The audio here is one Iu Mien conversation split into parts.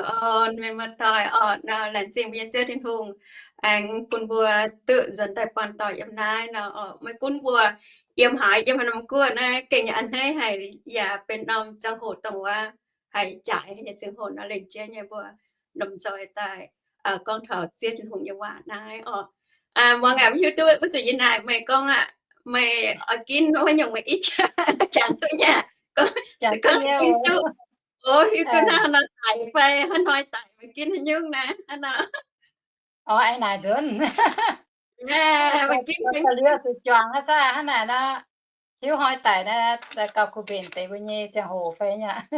Orn mienh muoz-doic orqc, nor laengz zingh mbuo nyei Ziouv Tin-Hungh aengx bun mbuo duqv nzuonx daaih buangh doic yiem naaiv nor orqc. Meih gunv mbuo yiem haaix, yiem haaix norm guoqv naaiv gengh a'hneiv haic yaac benx norm ziangh hoc dongh wuov haiz jaaix nyei ziangh hoc nor, lengc jeiv nyei mbuo lomh nzoih daaih gorngv taux Ziouv Tin-Hungh nyei waac naaiv orqc. Muangx aac, mv hiuv duqv wuov zuqc yie naaic meih gorngv aqv, meih oix ginv wuov nyungc meih ih jangx duqv nyei aqv. Gorngv, gorngv ginv duqv, o, hiuv duqv hnangv haaix nor daic fai hnangv hnoi daic, meih ginv haaix nyungc naaiv hnangv nor. Orv, aengx naaic nzunc. Meih ginv zuqc juangc hnangv, hnangv naaic nor, hiuv hnoi daic naaiv, gauh kuh mbenc deix mbuo nyei ziangh hoc fai nyei aqv.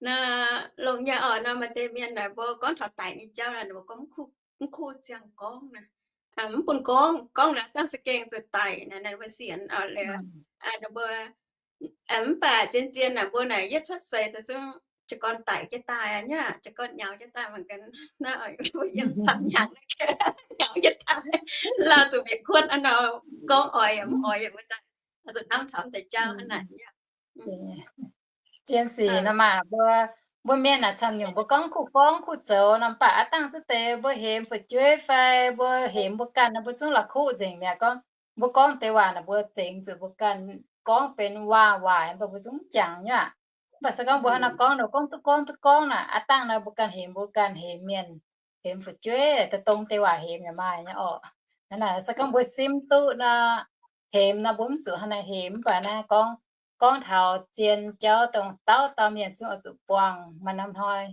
Nor, longx nyei orqc, nor maaih deix mienh naaic mbuo gorngv taux daic nyei jauv naaic, mbuo gorngv mv kuv ziangh gorngv naaic, mv bun gorngv, gorngv naaic dangh za'gengh zuqc daic naaic, naaiv mbuo sienx orqc. Liuz, mbuo, mv baac zien-zien naaic mbuo naaic yietv cuotv seix daaih zungv jiez gorn daic jienv daaih nyei aqv, jiez gorn nyaux jienv daaih mangc gaax naaiv, mbuo yiem camv hnyangx nyaux jienv daaih, lauh zuqc mienh kuotv aqv nor, gorngv oix yaac mv oix yaac mbuo daaih zuqc hnamv taux deix jauv hnangv naaic nyei. Zien sic nor maah, mbuo, mbuo mienh naaic camv nyungc mbuo gorngv kuh gorngv kuh zoux nor, mv baac aav dangh zuqc deix mbuo hemx fu'jueiv fai mbuo hemx mbuo ganh nor, mbuo zungv la'kuqv nzengc mi'aqv. Gorngv mbuo gorngv deix waac naaic mbuo zengx zuqc mbuo ganh gorngv benx waac-waaic, mv baac mbuo zungv mv jangx nyei aqv. Mv baac se gorngv mbuo hnangv nor gorngv nor, gorngv duqv gorngv duqv gorngv naaic, aav dangh naaic mbuo ganh hemx mbuo ganh, hemx mienh, hemx fu'jueiv, daaih dongh deix waac hemx yaac maaih nyei orqc. Hnangv naaic se gorngv mbuo simv duqv nor, hemx nor mbuo mv zuqc hnangv naaic hemx, mv baac naaiv gorngv, gorngv taux zien jauv dongh dauh dauh mienh zungv oix zuqc buangh maaih norm hnoi,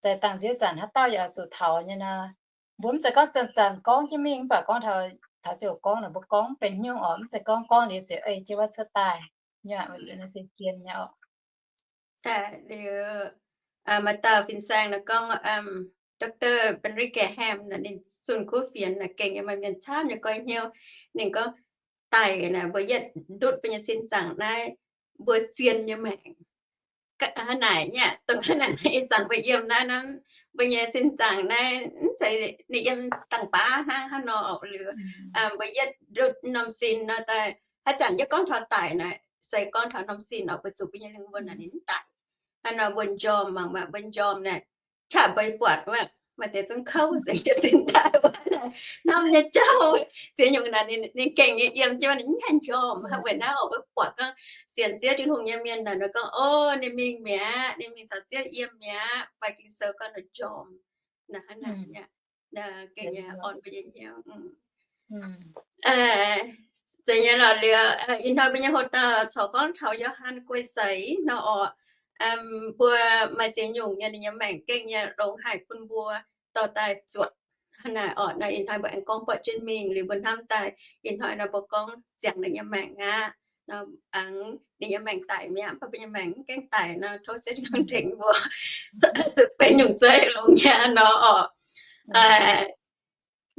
zaaix dangh nziouv zanc haaix dauh yaac oix zuqc taux nyei nor, mbuo mv zeiz gorngv zanc-zanc gorngv jienv mingh, mv baac gorngv taux, taux ziouc gorngv naaic mbuo gorngv benx nyungc orqc, mv zeiz gorngv gorngv liuz ziouc ei jienv wuov cuotv daaih nyei aqv. Mbuo zuqc naaiv se zien nyei orqc. Liuz, maaih dauh fin-saeng naaic gorngv, Doctor Benedict Graham naaic, ninh zunh kuv fienx naaic gengh nyei maaih mienh camv nyei goiv hnyouv. Ninh gorngv daic naaic mbuo yietv ndutv mbuo nyei sin zaangc naaiv, mbuo zien nyei maengc. Hnangv naaic nyei aqv, dongh hnangv naaic ih zanc mbuo yiem naaiv nor, mbuo nyei sin zaangc naaiv mv zeiz ninh yiem dangh baav hnangv haaix nor orqc. Liuz, mbuo yietv ndutv norm sin nor daaih, haaix zanc yie gorngv taux daic naaic, se gorngv taux norm sin orqc, mbuo zuqc mbuo nyei lingh wuonh naaic ninh mv daic. Hnangv nor mbuo njormh mangc maah, mbuo njormh naaic, qaqv mbeix buatc wuov, maaih deix zungv kouv nzengc jienv sin daaih wuov. Hnamv nyei jauv, ziex nyungc naaic ninh gengh nyei yiem jienv ninh mv haih njormh. Hnangv weic naaiv orqc, mbuo buatc gorngv sienx Ziouv Tin-Hungh nyei mienh naaic, mbuo gorngv, o, ninh mingh mi'aqv, ninh mingh caux Ziouv yiem mi'aqv, fai Ging-Sou gorngv ninh njormh. Naaic hnangv naaic, gengh nyei orn mbuo nyei hnyouv. Zeiz nyei lorqc. Liuz, ih hnoi mbuo nyei hoc dauh corc gorngv taux Yo^han guei seix nor orqc. Mbuo maaih ziex nyungc nyei ninh nyei maengc gengh nyei longx haic bun mbuo dorh daaih zuotc. Hnangv naaic orqc, nor ih hnoi mbuo aengx gorngv buatc jienv mingh. Liuz mbuo hnamv daaih ih hnoi nor mbuo gorngv ziangx ninh nyei maengc aqv. Nor aengx ninh nyei maengc daic mi'aqv, mv baac mbuo nyei maengc mv gaengh daic nor, tov Ziouv Tin-Hungh tengx mbuo zuqc benx nyungc zeiv longx nyei nor orqc.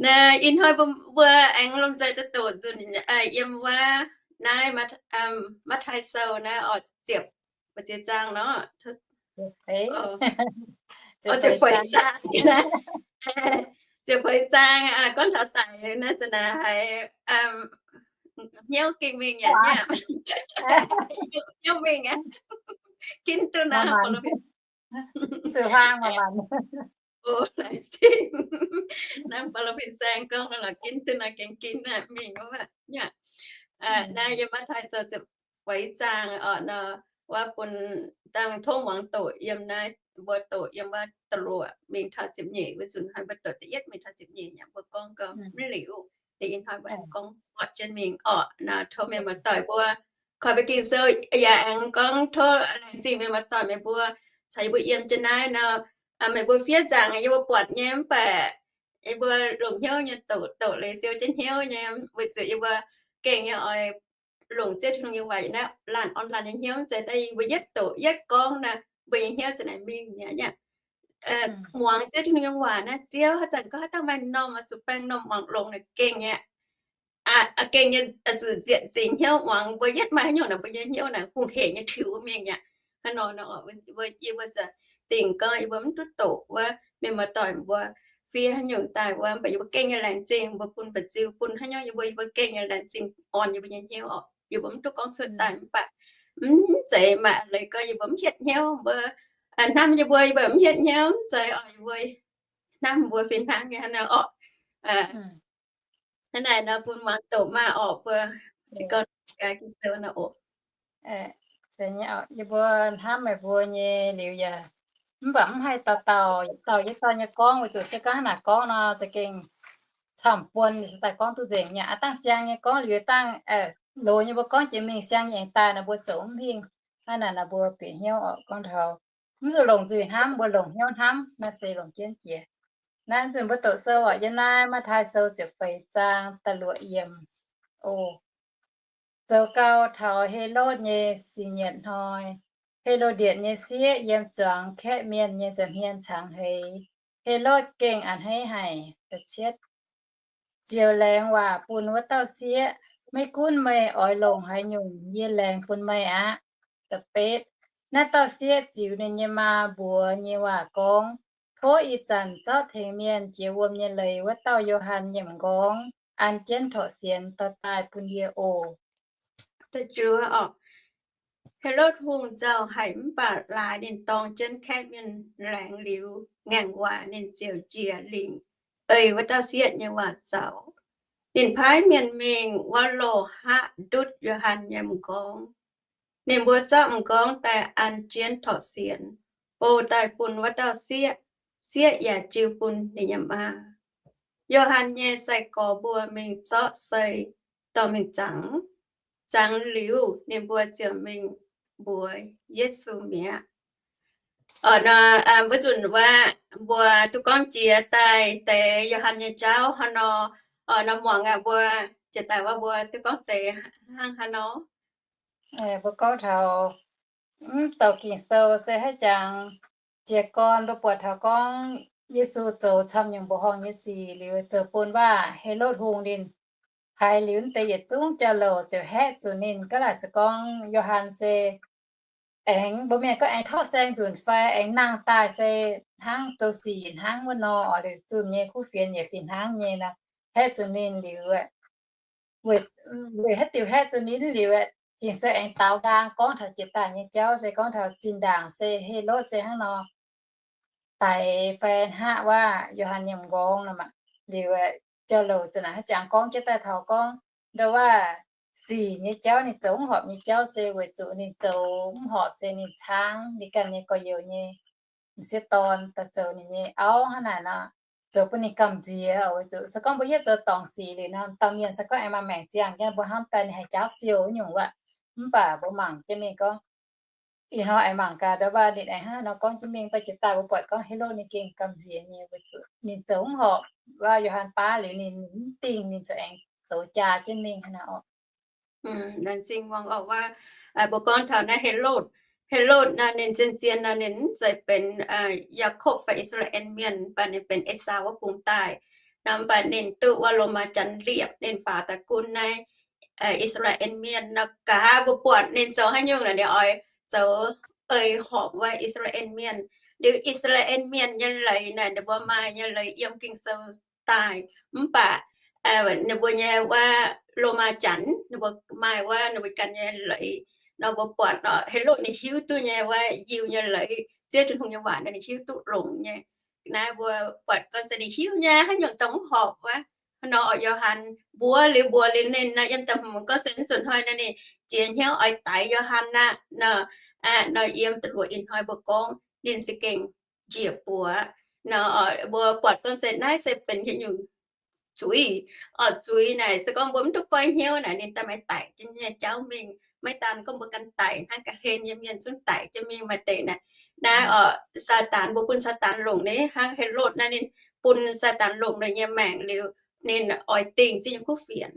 Naaiv ih hnoi mbuo aengx lomh nzoih daaih doqc nzunc yiem wuov naaiv Matv^taai Sou naaiv orqc, ziepc, ziepc zaang nor, ziepc feix zaang, ziepc feix zaang, gorngv taux daic naaiv zanc naaic haiz hnyouv gengh mingh yaac, hnyouv mingh aqv. Ginv duqv naaiv, zuqc huaang maah. O, laengz zingh. Naaiv Baulo fin-saeng gorngv nor, ginv duqv naaiv gengh ginv mingh wuov. Naaiv yiem Matv^taai Sou ziepc feix zaang orqc nor, wuov bun dangh tov muangx doqc yiem naaiv, mbuo doqc yiem wuov da'luoqc mingh taux ziepc nyeic wuov nzunc, hnoi mbuo doqc da'yietv mingh taux ziepc nyeic nyei, mbuo gorngv gau mv liuz, ih hnoi mbuo aengx gorngv buatc jienv mingh orqc nor, tov mienh muoz-doic mbuo koi mbuo Ging-Sou yaac aengx gorngv tov laengz zingh mienh muoz-doic meih mbuo caux yie mbuo yiem jienv naaiv nor, meih mbuo fiev nzaangc yie mbuo buatc nyei, mv baac yie mbuo longc hnyouv nyei doqc, doqc leiz siou jienv hnyouv nyei, weic zuqc yie mbuo gengh nyei oix longc Ziouv Tin-Hungh nyei waac naaiv laanh orn laanh nyei hnyouv, mv zeiz daaih yie mbuo yietv doqc yietv gorngv naaiv, mbuo nyei hnyouv za'naaic mingh mi'aqv. Muangx Ziouv Tin-Hungh nyei waac naaiv, Ziouv haaix zanc gorngv haaix dauh maaih norm oix zuqc baeng norm muangx longx naaic gengh nyei, gengh nyei zuqc nzieqc zingx hnyouv muangx. Mbuo yietv maaih haaix nyungc naaic, mbuo nyei hnyouv naaic hungh hec nyei tiux mingh mi'aqv. Hnangv nor, yie mbuo za'gengh gorngv yie mbuo mv duqv doqc wuov mienh muoz-doic mbuo fiev haaix nyungc daaih wuov, mv baac yie mbuo gengh nyei laengz zingh mbuo bun mba'ziex bun haaix nyungc yie mbuo, yie mbuo gengh nyei laengz zingh orn yie mbuo nyei hnyouv orqc. Yie mbuo mv duqv gorngv cuotv daaih, mv baac mv zeiz maaih leiz gorngv yie mbuo mv hietv hnyouv, mbuo hnamv yie mbuo, yie mbuo mv hietv hnyouv mv zeiz oc, yie mbuo hnamv mbuo fih hnangv nyei hnangv naaiv orqc. Hnangv naaic nor bun muangx doqc maah orqc, mbuo gorn gaax Ging-Sou nor oc. Yie mbuo hnamv meih mbuo nyei liuz yaac mv baac mv haih dauh dauh yietc dauh yietc dauh nyei gorngv, weic zuqc se gorngv hnangv naaic gorngv nor za'gengh camv buonc, se daaih gorngv duqv nzengc nyei. Aav dangh siang nyei gorngv liuz dangh loz nyei mbuo gorngv jiex mingh, siang nyei aengx daaih nor mbuo zoux mv hingh. Hnangv naaic nor mbuo bieqc hnyouv oc, gorngv taux mv zuqc longc nzuih hnamv, mbuo longc hnyouv hnamv, naaiv se longc jienv jiex. Naaiv nzunc mbuo doqc sou oc, yiem naaiv Matv^taai Sou ziepc feix zaang da'luoqc yiemc. O, zoux gau taux Helotv nyei sic nyietc hnoi, Helodietc nyei sieqv yiem zuangx kaeqv mienh nyei nza'hmien cangx heix. Helotv gengh a'hneiv haic. Ziouc laengz waac bun wuov dauh sieqv, Maiv gunv meih oix longc haaix nyungc, yie laengz bun meih aqv. Da'betv, naaiv dauh sieqv ziux ninh nyei maa mbuox nyei waac gorngv, Tov ih zanc zorqv tengx mienh jiex wuom nyei leiz wuov dauh Yo^han Nyiemc M'nqorngv an jienv torqc sienx dorh daaih bun yie oc. Helotv Hungh nzauh haic mv baac laaix ninh dorng jienv kaeqv mienh laengz liuz ngaengc waac, ninh ziouc njiec lingc ei wuov dauh sieqv nyei waac zaux. Ninh paaiv mienh mingh wuov loh haqv ndutv Yo^han nyei m'nqorngv. Ninh mbuo zorqv m'nqorngv daaih an jienv torqc sienx, bou daaih bun wuov dauh sieqv. Sieqv yaac jiu bun ninh nyei maa. Yo^han nyei sai-gorx mbuo mingh zorqv sei dorh mingh zangx. Zangx liuz ninh mbuo ziouc mingh mbuox Yesu mi'aqv. Oc, nor mbuo nzunc wuov mbuo duqv gorngv jiex daaih deix Yo^han nyei jauv haaix nor. Oc, nor muangx aqv, mbuo jiex daaih wuov mbuo duqv gorngv deix hnangv haaix nor. Mbuo gorngv taux mv douc Ging-Sou se haiz jangx jiez gorn mbuo buatc taux gorngv Yesu zoux camv nyungc mbuoqc horngh nyei sic liuz, zoux bun waac Helotv Hungh ninh haiz liuz deix yietc zungv jauv-louc ziouc haeqv zuqc ninh. Gaav laaic zoux gorngv Yo^han se aengx mbuo mienh gorngv aengx tauv saeng nzunc fai aengx nangh daaih se hnangv zoux sic hnangv wuov nor, oix liuz zunh nyei kuv fienx nyei fih hnangv nyei nor, haeqv zuqc ninh liuz, weic haaix diuc haeqv zuqc ninh liuz, Ging-Sou aengx daaux nqaang gorngv taux jiex daaih nyei jauv se gorngv taux zinh ndaangc se Helotv se hnangv nor daix fai hngaqv waac Yo^han nyei m'nqorngv nor maah. Liuz jauv-louc za'naaic haiz jangx gorngv jienv daaih taux gorngv ndau waac sic nyei jauv, ninh zoux mv horpc nyei jauv se weic zuqc ninh zoux mv horpc se ninh caangv ninh ganh nyei gorx-youz nyei m'sieqv dorn daaih zoux ninh nyei auv hnangv naaic nor, zoux bun ninh gamh nziex. Weic zuqc se gorngv mbuo hiuv zoux dorngc sic liuz nor, dauh mienh se gorngv aengx maaih maengc ziangh jienv mbuo hnamv daaih ninh haiz jaauv siou nyungc wuov. Mv baac mbuo mangc jienv mingh gorngv ih hnoi aengx mangc gaax ndau waac ninh aengx hnangv nor gorngv jienv mingh. Mv baac jiex daaih mbuo buatc gorngv Helotv ninh gengh gamh nziex nyei, weic zuqc ninh zoux mv horpc waac Yo^han baav liuz ninh mv dingh, ninh ziouc aengx zoux jaa jienv mingh hnangv naaic oc. Laengz zingh muangx oc, waac mbuo gorngv taux naaiv Helotv. Helotv naaic ninh zien-zien nor ninh mv zeiz benx Yaakopv fai I^saa^laa^en Mienh, mv baac ninh benx Esaau wuov bung daaih. Nor mv baac ninh duqv wuov Lomaa Janx liepc, ninh faaux daaih gunv naaiv I^saa^laa^en Mienh. Nor nqa'haav mbuo buatc ninh zoux haaix nyungc naaic, ninh oix zoux ei horpc wuov I^saa^laa^en Mienh. Liuz I^saa^laa^en Mienh nyei leiz naaic, ninh mbuo maaih nyei leiz yiem Ging-Sou daaih. Mv baac ninh mbuo nyei wuov Lomaa Janx, ninh mbuo maaih wuov ninh mbuo ganh nyei leiz. Nor mbuo buatc nor Helotv ninh hiuv duqv nyei wuov Iu nyei leiz, Ziouv Tin-Hungh nyei waac nor ninh hiuv duqv longx nyei. Naaiv mbuo buatc gorngv se ninh hiuv nyei, haaix nyungc dongh mv horpc wuov. Hnangv nor Yo^han mbuox liuz mbuox liuz ninh nor, yiem da'hmz gorngv se mv nzunc hnoi nor ninh jiex hnyouv oix daix Yo^han aqv nor. Nor yiem da'luoqc ih hnoi mbuo gorngv ninh se gengh njiec buoz. Nor mbuo buatc gorngv se naaiv se benx haaix nyungc zuiz. Oc, zuiz naaic se gorngv mbuo mv duqv goiv hnyouv naaic ninh daaih maaih daic jienv nyei jauv mingh. Maiv daan gorngv mbuo ganh daic, hnangv ga'hlen nyei mienh zungv daic jienv mingh maaih deix naaic. Naaiv oc, Saadaan, mbuo bun Saadaan longc ni, hnangv Helotv naaiv ninh bun Saadaan longc ninh nyei maengc liuz, ninh oix dingh Ziouv nyei kuv fienx.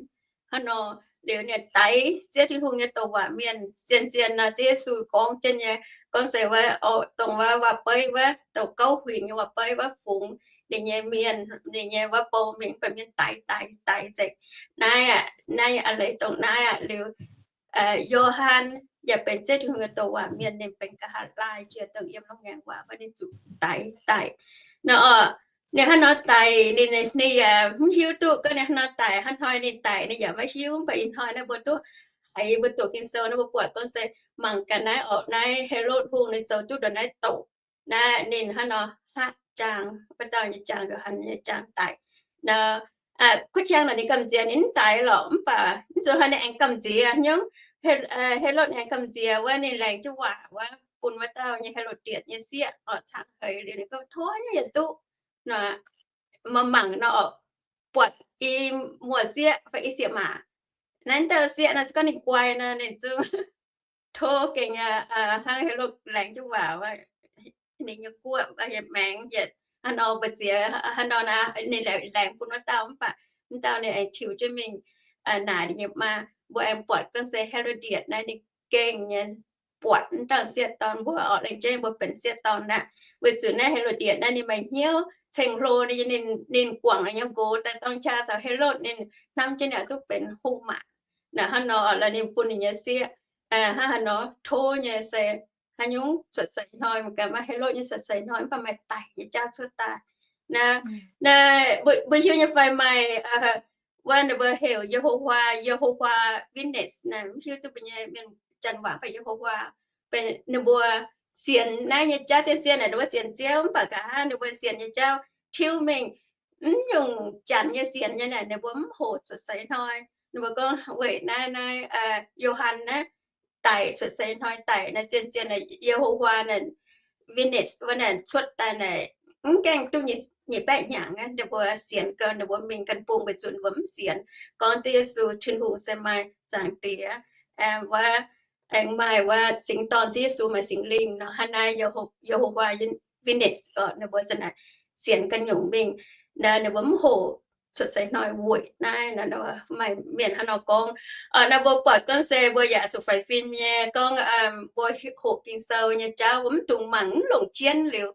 Hnangv nor liuz ninh daix Ziouv Tin-Hungh nyei douc waac mienh. Zien-zien nor Ziouv Yesu gorngv jienv nyei, gorngv se wuov, dongh wuov waac-beiv wuov, dongh gouv huingx nyei waac-beiv wuov fungx ninh nyei mienh, ninh nyei wuov bou mingh, mv baac mienh daix daix daix nzengc. Naaiv aqv, naaiv aqv, leiz dongh naaiv aqv liuz, Yo^han yaac benx Ziouv Tin-Hungh nyei douc waac mienh, ninh benx nqa'haav laai jiex dongh yiem norm ngaengc waac wuov ninh zuqc daix daic. Nor ninh hnangv nor daic, ninh, ninh yaac mv hiuv duqv gorngv ninh hnangv nor daic, hnangv hnoi ninh daic ninh yaac maiv hiuv. Mv baac ih hnoi naaiv mbuo duqv haiz mbuo doqc Ging-Sou naaiv mbuo buatc gorngv se mangc gaax naaiv oc, naaiv Helotv Hungh ninh zoux duqv ndongc naaiv doqc. Naaiv ninh hnangv nor hngaqv jaang, wuov dauh nyei jaang, Yo^han nyei jaang daic. Kuv tiang naaic ninh gamh nziex ninh mv daic lorqc, mv baac mv zuqc hnangv ninh aengx gamh nziex nyungc. Helotv aengx gamh nziex wuov, ninh laengz jienv waac wuov bun wuov dauh nyei Helodietc nyei sieqv oc, cangx heix liuz ninh gorngv, tov nyei yietc duqv nor, mangc nor, buatc i muoz-sieqv fai i sieqv-maac. Naaiv dauh sieqv nor se gorngv ninh guai nor, ninh zungv tov gengh hnangv Helotv laengz jienv waac wuov, ninh nyei guoqv yietc maengx yietc hnangv nor mbu'ziex hnangv nor, ninh laengz bun wuov dauh mv baac mv dauh ninh aengx tiux jienv mingh naaic ninh nyei maa. Mbuo aengx buatc gorngv se Helodietc naaiv ninh gengh nyei buatc mv dauh sieqv dorn mbuo oc, laengz jienv mbuo benx sieqv dorn aqv. Weic zuqc naaiv Helodietc naaiv ninh maaih hnyouv ceng-hlo, ninh, ninh guangc nyei nqox daaih dorng qaqv caux Helotv, ninh hnamv jienv ninh duqv benx hungh maac. Naaiv hnangv nor lorqc, ninh bun ninh nyei sieqv hnangv haaix nor tov nyei se haaix nyungc cuotv seix hnoi ganh maaih Helotv nyei cuotv seix hnoi mv baac maaih daic nyei jauv cuotv daaih. Naaiv, naaiv mbuo hiuv nyei fai maaih wuov ninh mbuo heuc Ye^ho^waa, Ye^ho^waa Witness naaiv, mv hiuv duqv mbuo nyei mienh janx waac fai Ye^ho^waa. Benx ninh mbuo sienx naaiv nyei jauv zien-zien naaic, ninh mbuo sienx Ziouv mv baac nqa'haav ninh mbuo sienx nyei jauv tiuv mingh mv nyungc janx nyei sienx nyei naaic, ninh mbuo mv hoqc cuotv seix hnoi. Ninh mbuo gorngv weic naaiv, naaiv Yo^han naaiv daic, cuotv seix hnoi daic naaiv, zien-zien naaic Ye^ho^waa naaic Witness wuov naaic cuotv daaih naaic mv gaengh duqv nyic baeqv hnyangx aqv. Ninh mbuo sienx gau, ninh mbuo mingh ganh bung weic zuqc ninh mbuo mv sienx gorngv Ziouv Yesu Tin-Hungh se maaih Zaangc Diex, wuov, aengx maaih wuov Singx Dorn, Ziouv Yesu maaih Singx Lingh nor. Hnangv naaiv Ye^ho^waa Witness oc, ninh mbuo za'naaic sienx ganh nyungc mingh. Naaiv ninh mbuo mv hoqc cuotv seix hnoi weic naaiv. Maaih mienh hnangv nor gorngv. Naaiv mbuo buatc gorngv se mbuo yaac zuqc faix fim nyei gorngv mbuo hoqc Ging-Sou nyei jauv mbuo mv dungx mangc mv longc jienv liuz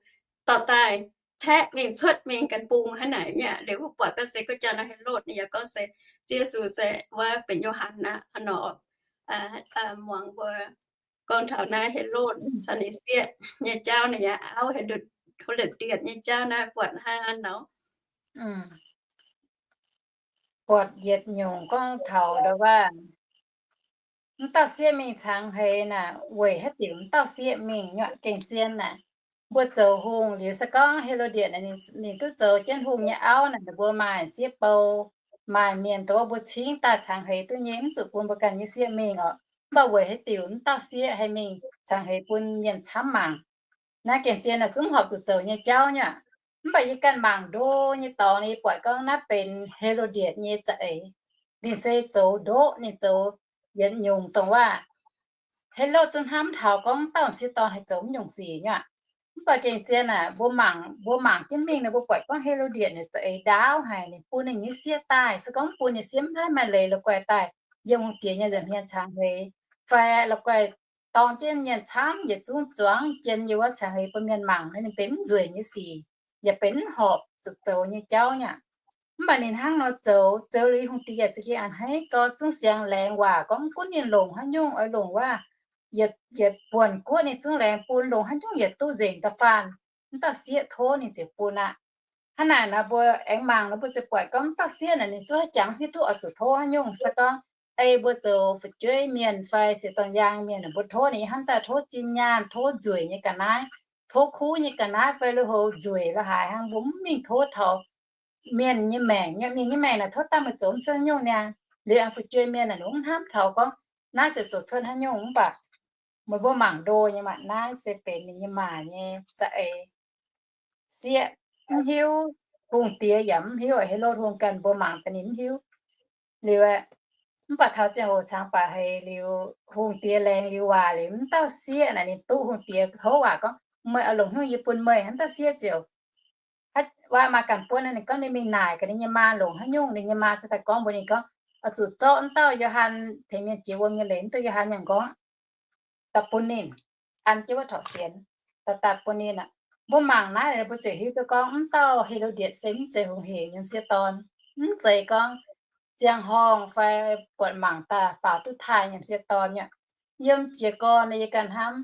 dorh daaih caeqv mingh cuotv mingh ganh bung hnangv naaic nyei. Liuz mbuo buatc gorngv se guov jang nor Helotv ninh yaac gorngv se Ziouv Yesu se wuov benx Yo^han aqv hnangv nor. Muangx mbuo gorngv taux naaiv Helotv caux ninh sieqv nyei jauv, ninh nyei auv Helotv^ndietc nyei jauv naaiv buatc hnangv nor. Buatc yietc nyungc gorngv taux ndau wuov, mv dauh sieqv mingh cangx heix naaic, weic haaix diuc mv dauh sieqv mingh nyuoqc gengh zien naaic. Mbuo zoux hungh liuz se gorngv Helotv^ndietc ninh duqv zoux jienv hungh nyei auv naaic, ninh mbuo maaih sieqv bou, maaih mienh dongh mbuo cingv daaih cangx heix duqv nyei, mv zuqc bun mbuo ganh nyei sieqv mingh oc. Mv baac weic haaix diuc mv dauh sieqv haih mingh cangx heix bun mienh camv mangc? Naaiv gengh zien naaic zungv horpc zuqc zoux nyei jauv nyei aqv. Mv baac yie ganh mangc ndo nyei dorngx yie buatc gorngv naaiv benx Helotv^ndietc nyei za'eix. Ninh se zoux ndoqv, ninh zoux yietc nyungc dongh wuov, Helotv zungv hnamv taux gorngv dauh m'sieqv dorn haih zoux mv nyungc sic nyei aqv. Mv baac gengh zien naaic mbuo mangc, mbuo mangc jienv mingh nor mbuo buatc gorngv Helotv^ndietc ninh za'eix ndaauv haic, ninh bun ninh nyei sieqv daaih, se gorngv bun ninh sieqv mv haih maaih leiz la'guaih daaih yiem hungh diex nyei nza'hmien cangx heix, fai la'guaih dorng jienv mienh camv yietc zungv zuangx jienv yiem wuov cangx heix bun mienh mangc, ninh benx mv nzueic nyei sic, yaac benx mv horpc zuqc zoux nyei jauv nyei aqv. Mv baac ninh hnangv nor zoux, zoux liuz hungh diex yaac za'gengh a'hneiv gau, zungv siang laengz waac gorngv mv gunv ninh longc haaix nyungc oix longc wuov, yietc, yietc buonc guoqv ninh zungv laengz bun, longc haaix nyungc yietc duqv nzengc da'faanh mv dauh sieqv tov ninh ziouc bun aqv. Hnangv naaic nor mbuo aengx mangc nor mbuo ziouc buatc gorngv mv dauh sieqv naaic ninh zungv haaix jangx hiuv duqv oix zuqc tov haaix nyungc. Se gorngv ei mbuo zoux fu'jueiv mienh fai se dorn-yaang mienh, mbuo tov ninh hnamv daaih tov zinh nyaanh, tov nzueic nyei ga'naaiv, tov kuv nyei ga'naaiv fai lui-houx nzueic la'haaix hnangv, mbuo mv mingh tov taux mienh nyei maengc. Mienh nyei maengc naaic tov daaih meih zoux mv cuotv haaix nyungc niaa. Liuz aengx fu'jueiv mienh naaic ninh mv hnamv taux gorngv naaiv se zoux cuotv haaix nyungc, mv baac meih mbuo mangc ndo nyei maah, naaiv se benx ninh nyei maa nyei za'eix. Sieqv mv hiuv, hungh diex yaac mv hiuv, Helotv hungh ganh mbuo mangc daaih ninh mv hiuv. Liuz, mv baac taux ziangh hoc cangx baac heix liuz, hungh diex laengz liuz waac liuz, mv dauh sieqv naaic ninh duqv hungh diex houv waac gorngv, meih oix longc haaix nyungc yie bun meih. Hnangv dauh sieqv ziouc, waac maaih ganh buonv, ninh gorngv ninh mingh naaic gaax ninh nyei maa longc haaix nyungc. Ninh nyei maa se daaih gorngv mbuox ninh gorngv, oix zuqc zorqv mv dauh Yo^han tengx mienh jiex wuom nyei leiz, mv dauh Yo^han nyungc gorngv daaih bun ninh, an jienv wuov torqc sienx daaih daaih bun ninh aqv. Mbuo mangc naaiv mbuo ziouc hiuv duqv gorngv mv dauh Helotv^ndietc se mv zeiz hungh hec nyei m'sieqv dorn. Mv zeiz gorngv ziangh horngh fai buatc mangc daaih faaux duqv taaih nyei m'sieqv dorn nyei. Yiem jiez gorn yie ganh hnamv,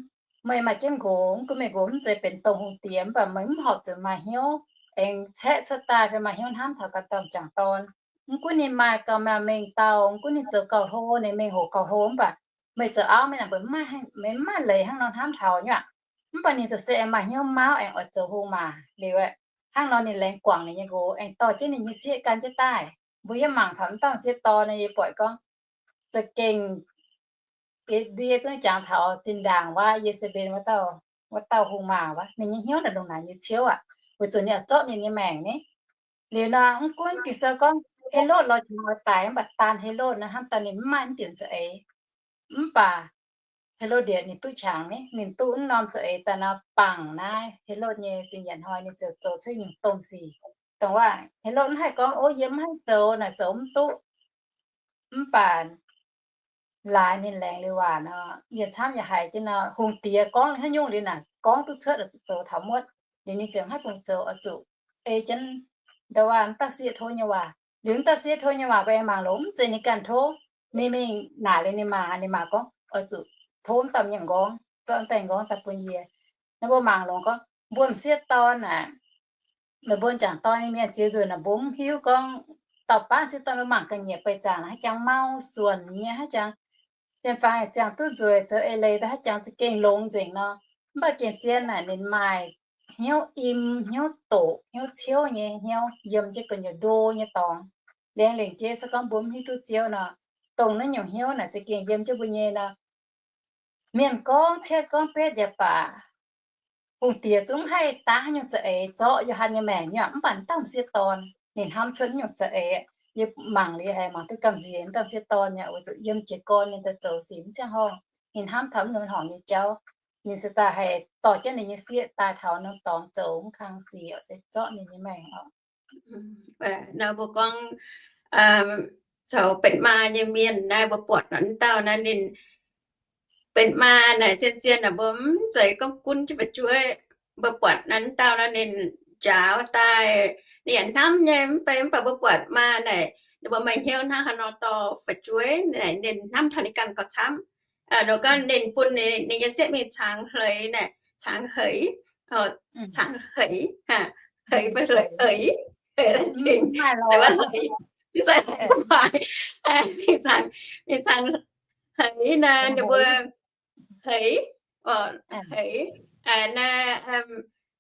meih maaih jienv nqox, mv gunv meih nqox mv zeiz benx dongh hungh diex, mv baac meih mv horpc zuqc maaih hnyouv aengx caeqv cuotv daaih fai maaih hnyouv hnamv taux ganh dauh m'jangc dorn. Mv gunv ninh maaih gauh maaih mengh dauh, mv gunv ninh zoux gauh hlo, ninh mengh hoc gauh hlo, mv baac meih zoux auv mingh naaic mbuo mv maaih, mv maaih leiz hnangv nor hnamv taux nyei aqv. Mv baac ninh ziouc se aengx maaih hnyouv mauv aengx oix zoux hungh maac liuz, hnangv nor ninh laengz guangc ninh nyei nqox aengx dorh jienv ninh nyei sieqv gan jienv daaih. Mbuo yiem mangc taux m'dauh m'sieqv dorn nyei, yie buatc gorngv za'gengh ndie zungv jangx taux zinh ndaangc wuov Ye^se^mbe^en wuov dauh hungh maac wuov, ninh nyei hnyouv naaic ndongc naaic nyei ciouv aqv, weic zuqc ninh oix zorqv ninh nyei maengc ni. Liuz nor mv gunv Ging-Sou gorngv Helotv lorz qangx oix daic, mv baac daan Helotv naaiv hnamv daaih ninh mv maaih mv diuc za'eix. Mv baac Helotv^ndie ninh duqv qangx ni, ninh duqv mv norm za'eix daaih nor, bangc naaiv Helotv nyei sin yietc hnoi ninh ziouc zoux cuotv nyungc domh sic. Dongh wuov Helotv mv haih gorngv, Ov, yie mv haih zoux naaic, zoux mv duqv. Mv baac laaix ninh laengz liuz waac nor, mienh camv yaac haiz jienv nor, hungh diex gorngv haaix nyungc liuz naaic gorngv duqv cuotv oix zuqc zoux taux muotv. Liuz ninh ziouc mv haih bungx zoux, oix zuqc ei jienv ndau wuov dauh sieqv tov nyei waac. Liuz wuov dauh sieqv tov nyei waac mbuo aengx mangc longx, mv zeiz ninh ganh tov. Ninh mingh naaic liuz ninh maa, ninh maa gorngv, Oix zuqc tov wuov dauh mienh nqorngv, zorqv wuov dauh nqorngv daaih bun yie. Naaiv mbuo mangc longx gorngv mbuo m'sieqv dorn aeqv, meih mbuo m'jangc dorn nyei mienh ziex nzunc naaic mbuo mv hiuv gorngv dauh baav sieqv dorn mbuo mangc ga'nyiec beih zaangc haaix jangx mau suonc nyei, haaix jangx bienx faang ziangh duqv nzueic, zoux eix leiz daaih haaix jangx za'gengh longx nzengc nor. Mv baac gengh zien naaic ninh maaih hnyouv im, hnyouv doqc, hnyouv ciouv nyei hnyouv yiem jienv gu'nyuoz ndo nyei dorngx. Laengz lengc jeiv se gorngv mbuo mv hiuv duqv Ziouv nor, dongh naaiv nyungc hnyouv naaic za'gengh yiem jienv mbuo nyei nor. Mienh gorngv cietv gorngv betv yaac baac, hungh diex zungv mv haih daav haaix nyungc za'eix zorqv Yo^han nyei maengc nyei. Mv baac wuov dauh m'sieqv dorn ninh hnamv cuotv naaiv nyungc za'eix. Yie mangc liuz haiz mangc duqv gamh nziex wuov dauh m'sieqv dorn nyei, weic zuqc yiem jiez gorn ninh daaih zoux sic mv ziangh horngh, ninh hnamv taux mv norm horngc nyei jauv. Ninh se daaih haih dorh jienv ninh nyei sieqv daaih taux norm dorngx zoux mv kang sic, se zorqv ninh nyei maengc oc. Nor mbuo gorngv zoux benx maa nyei mienh naaiv, mbuo buatc naaiv dauh naaiv ninh benx maa naaic zien-zien naaic, mbuo mv zeiz gorngv gunv jienv fu'jueiv. Mbuo buatc naaiv dauh naaiv ninh njaaux daaih, ninh yaac hnamv nyei mv bei, mv baac mbuo buatc maa naaic ninh mbuo maaih hnyouv hnangv haaix nor dorh fu'jueiv naaic, ninh hnamv taux ninh ganh gauh camv. Nor gorngv ninh bun ninh nyei sieqv mingh cangx hleix naaic, cangx heix, cangx heix, heix fai hleix, heix, heix cingx, hleix, mv zeiz hleix, mingh cangx, mingh cangx heix naaic, ninh mbuo heix, heix, naaiv,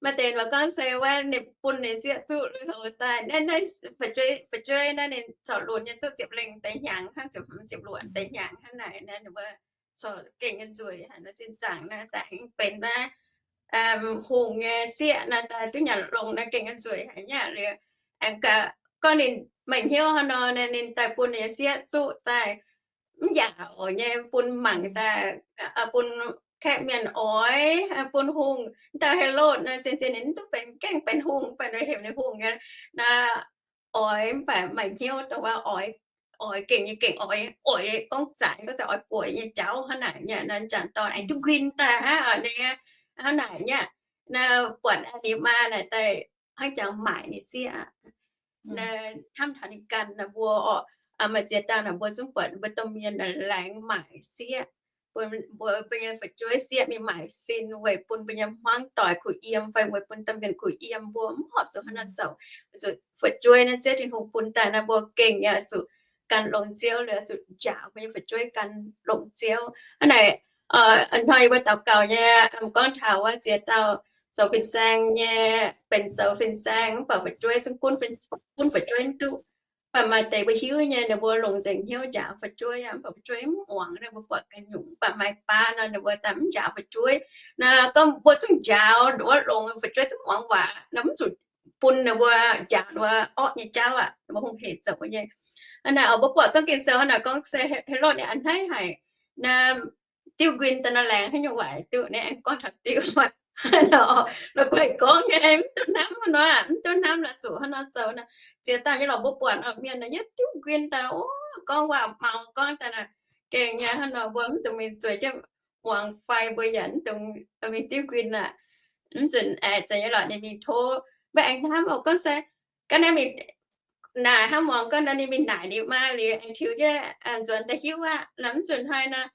maaih deix mbuo gorngv se wuov ninh bun ninh sieqv zuqv lui-houx daaih, naaiv, naaiv fu'jueiv, fu'jueiv naaiv ninh corc lunx nyei, duqv ziepc lengh deix hnyangx hnangv, ziepc luoqc deix hnyangx hnangv naaic, naaiv ninh mbuo corc gengh nyei nzueic haic nor, sin zaangc naaiv daaih hingv benx naaiv hungh nyei sieqv naaiv daaih duqv nyanc longx naaiv gengh nyei nzueic haic nyei liuz, aengx gaax gorngv ninh maaih hnyouv hnangv nor, ninh daaih bun ninh nyei sieqv zuqv daaih mv yaac oc nyei, bun mangc daaih, bun kaeqv mienh oix, bun hungh, dauh Helotv naaiv zien-zien ninh mv duqv benx, gaengh benx hungh, mv baac ninh heuc ninh hungh nyei naaiv, oix mv baac maaih hnyouv dongh wuov oix, oix gengh nyei gengh oix, oix gorngv zaaix gorngv se oix bueix nyei jauv hnangv naaic nyei, naaiv jangc dorn aengx duqv nquin daaih hnangv, hnangv naaic nyei. Naaiv buatc ninh maa naaic daaih hnangv jangx maaic ninh sieqv. Naaiv hnamv taux ninh ganh naaic mbuo oc, maaih ziex dauh naaic mbuo zungv buatc mbuo domh mienh naaic laengz maaic sieqv. Mbuo, mbuo nyei fu'jueiv sieqv mingh maaic sin weic bun mbuo nyei hmuangv doic kuh yiem fai weic bun domh mienh kuh yiem, mbuo mv horpc zuqc hnangv naaiv zoux. Zuqc fu'jueiv naaiv Ziouv Tin-Hungh bun daaih naaiv mbuo gengh yaac zuqc gan longx Ziouv liuz zuqc njaaux mbuo nyei fu'jueiv gan longx Ziouv. Hnangv naaic, hnoi yie mbuo daux gaux nyei, gorngv taux wuov ziex dauh zoux fin-saeng nyei, benx zoux fin-saeng mv baac fu'jueiv zungv gunv, gunv fu'jueiv mv duqv. Mv baac maaih deix mbuo hiuv nyei, ninh mbuo longc nzengc hnyouv njaaux fu'jueiv aqv, mv baac fu'jueiv mv muangx, ninh mbuo buatc ganh nyungc. Mv baac maaih baav nor ninh mbuo daaih mv njaaux fu'jueiv. Naaiv gorngv mbuo zungv njaaux wuov, longc fu'jueiv zungv muangx waac nor, mv zuqc bun ninh mbuo njaaux wuov orqv nyei jauv aqv, ninh mbuo hungh hec zoux nyei. Hnangv naaic mbuo buatc gorngv Ging-Sou hnangv naaic gorngv se Helotv ninh a'hneiv haic. Naaiv diuv nquin daaih nor laengz haaix nyungc waaic duqv, ninh aengx gorngv taux diuv. La'guaih gorngv nyei, mv duqv hnamv nor, mv duqv hnamv la'zuqc hnangv nor zoux nor. Ziex dauh nyei lorqc, mbuo buatc nor mienh naaic yietv diuv nquin daaih, o, gorngv waac maux gorngv daaih naaic, gengh nyei hnangv nor mbuo mv dungx mingh zueiz jienv muangx fai mbuo yaac mv dungx mingh diuv nquin aqv. Mv nzunc aengx zeiz nyei lorqc, ninh mingh tov, mbuo aengx hnamv oc, gorngv se ga'naaiv mingh naaic hnangv muangx gorngv nor ninh mingh naaic ninh maa liuz aengx tiux jienv nzuonx daaih hiuv aqv. Nor mv nzunc hnoi nor,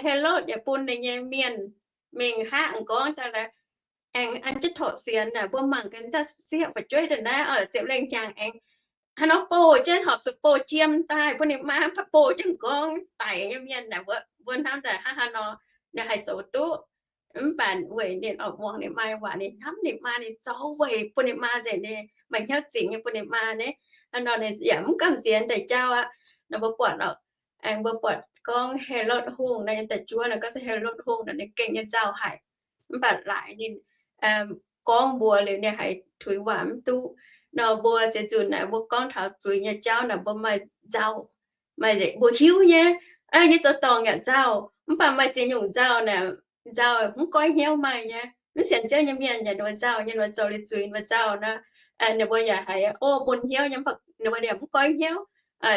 Helotv yaac bun ninh nyei mienh mingh haav aengx gorngv daaih, aengx an jienv torqv sienx naaic, mbuo mangc gaax dauh sieqv fu'jueiv daaih naaiv, ziepc lengh hnyangx aengx hnangv nor bouh jienv, horpc zuqc bouh jiem daaih bun ninh maa, bouh jienv m'nqorngv daic nyei mienh naaic, mbuo hnamv daaih hnangv haaix nor ninh haih zoux duqv. Mv baac weic ninh oix muangx ninh maa nyei waac, ninh hnamv ninh maa, ninh zoux weic bun ninh maa nzengc, ninh maaih hnyouv zingx nyei bun ninh maa naaiv. Nor ninh yaac mv gamh nziex deix jauv aqv. Nor mbuo buatc oc, aengx mbuo buatc gorngv Helotv Hungh naaiv, da'juov naaiv gorngv se Helotv Hungh naaiv ninh gengh nyei nzauh haic. Mv baac laaix ninh gorngv mbuox liuz ninh haiz tuix waac mv duqv. Nor mbuo ziex nzunc naaic mbuo gorngv taux zuiz nyei jauv naaic mbuo maaih nzauh, maaih mbuo hiuv nyei, yie zoux dorngc yaac nzauh, mv baac maaih ziex nyungc nzauh naaic, nzauh mv goiv hnyouv maaih nyei. Mv sienx Ziouv nyei mienh yaac ninh mbuo nzauh nyei, ninh mbuo zoux liuz zuiz ninh mbuo nzauh nor, ninh mbuo yaac haiz, o, mun hniev nyei, ninh mbuo yaac mv goiv hnyouv.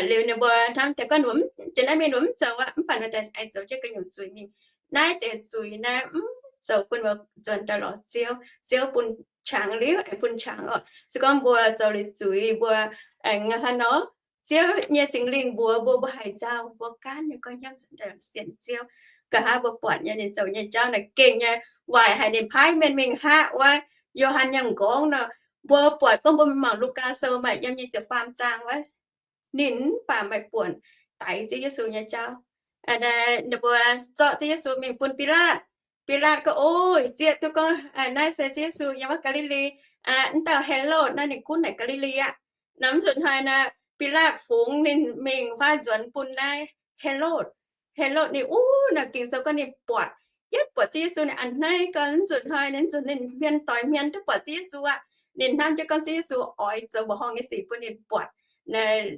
Liuz ninh mbuo hnamv daaih gorngv, jiex naaiv mingh ninh mbuo mv zoux aqv, mv baac ninh mbuo daaih aengx zoux jienv ga'nyungc zuiz mingh. Naaiv deix zuiz naaiv mv zoux bun mbuo nzuonx daaih lorz Ziouv. Ziouv bun qangx liuz aengx bun qangx oc. Se gorngv mbuo zoux liuz zuiz mbuo aengx hnangv nor, Ziouv nyei Singx Lingh mbuox mbuo, mbuo haiz nzauh, mbuo gaanv nyei goiv hnyouv nzuonx daaih sienx Ziouv. Nqa'haav mbuo buatc nyei ninh zoux nyei jauv naaic gengh nyei waaic haic, ninh paaiv mienh mingh haav wuov Yo^han nyei m'nqorngv nor. Mbuo buatc gorngv mbuo mangc Lugaa Sou maaih yiem nyei ziepc faam zaang wuov, ninh mv baac maaih buonc daix Ziouv Yesu nyei jauv. Ninh mbuo zorqv Ziouv Yesu mingh bun Bilaatv. Bilaatv gorngv, o, zieqv duqv gorngv naaiv se Ziouv Yesu yiem wuov Gaa^li^li. Mv dauh Helotv naaiv ninh gunv naaic Gaa^li^li aqv. Nor mv nzunc hnoi naaic Bilaatv fungx ninh mingh fai nzuonx bun naaiv Helotv. Helotv ninh, uv, naaic Ging-Sou gorngv ninh buatc, yietv buatc Ziouv Yesu ninh a'hneiv gau. Mv nzunc hnoi ninh, nzunc ninh hmien doix hmien duqv buatc Ziouv Yesu aqv. Ninh hnamv jienv gorngv Ziouv Yesu oix zoux mbuoqc horngh nyei sic bun ninh buatc.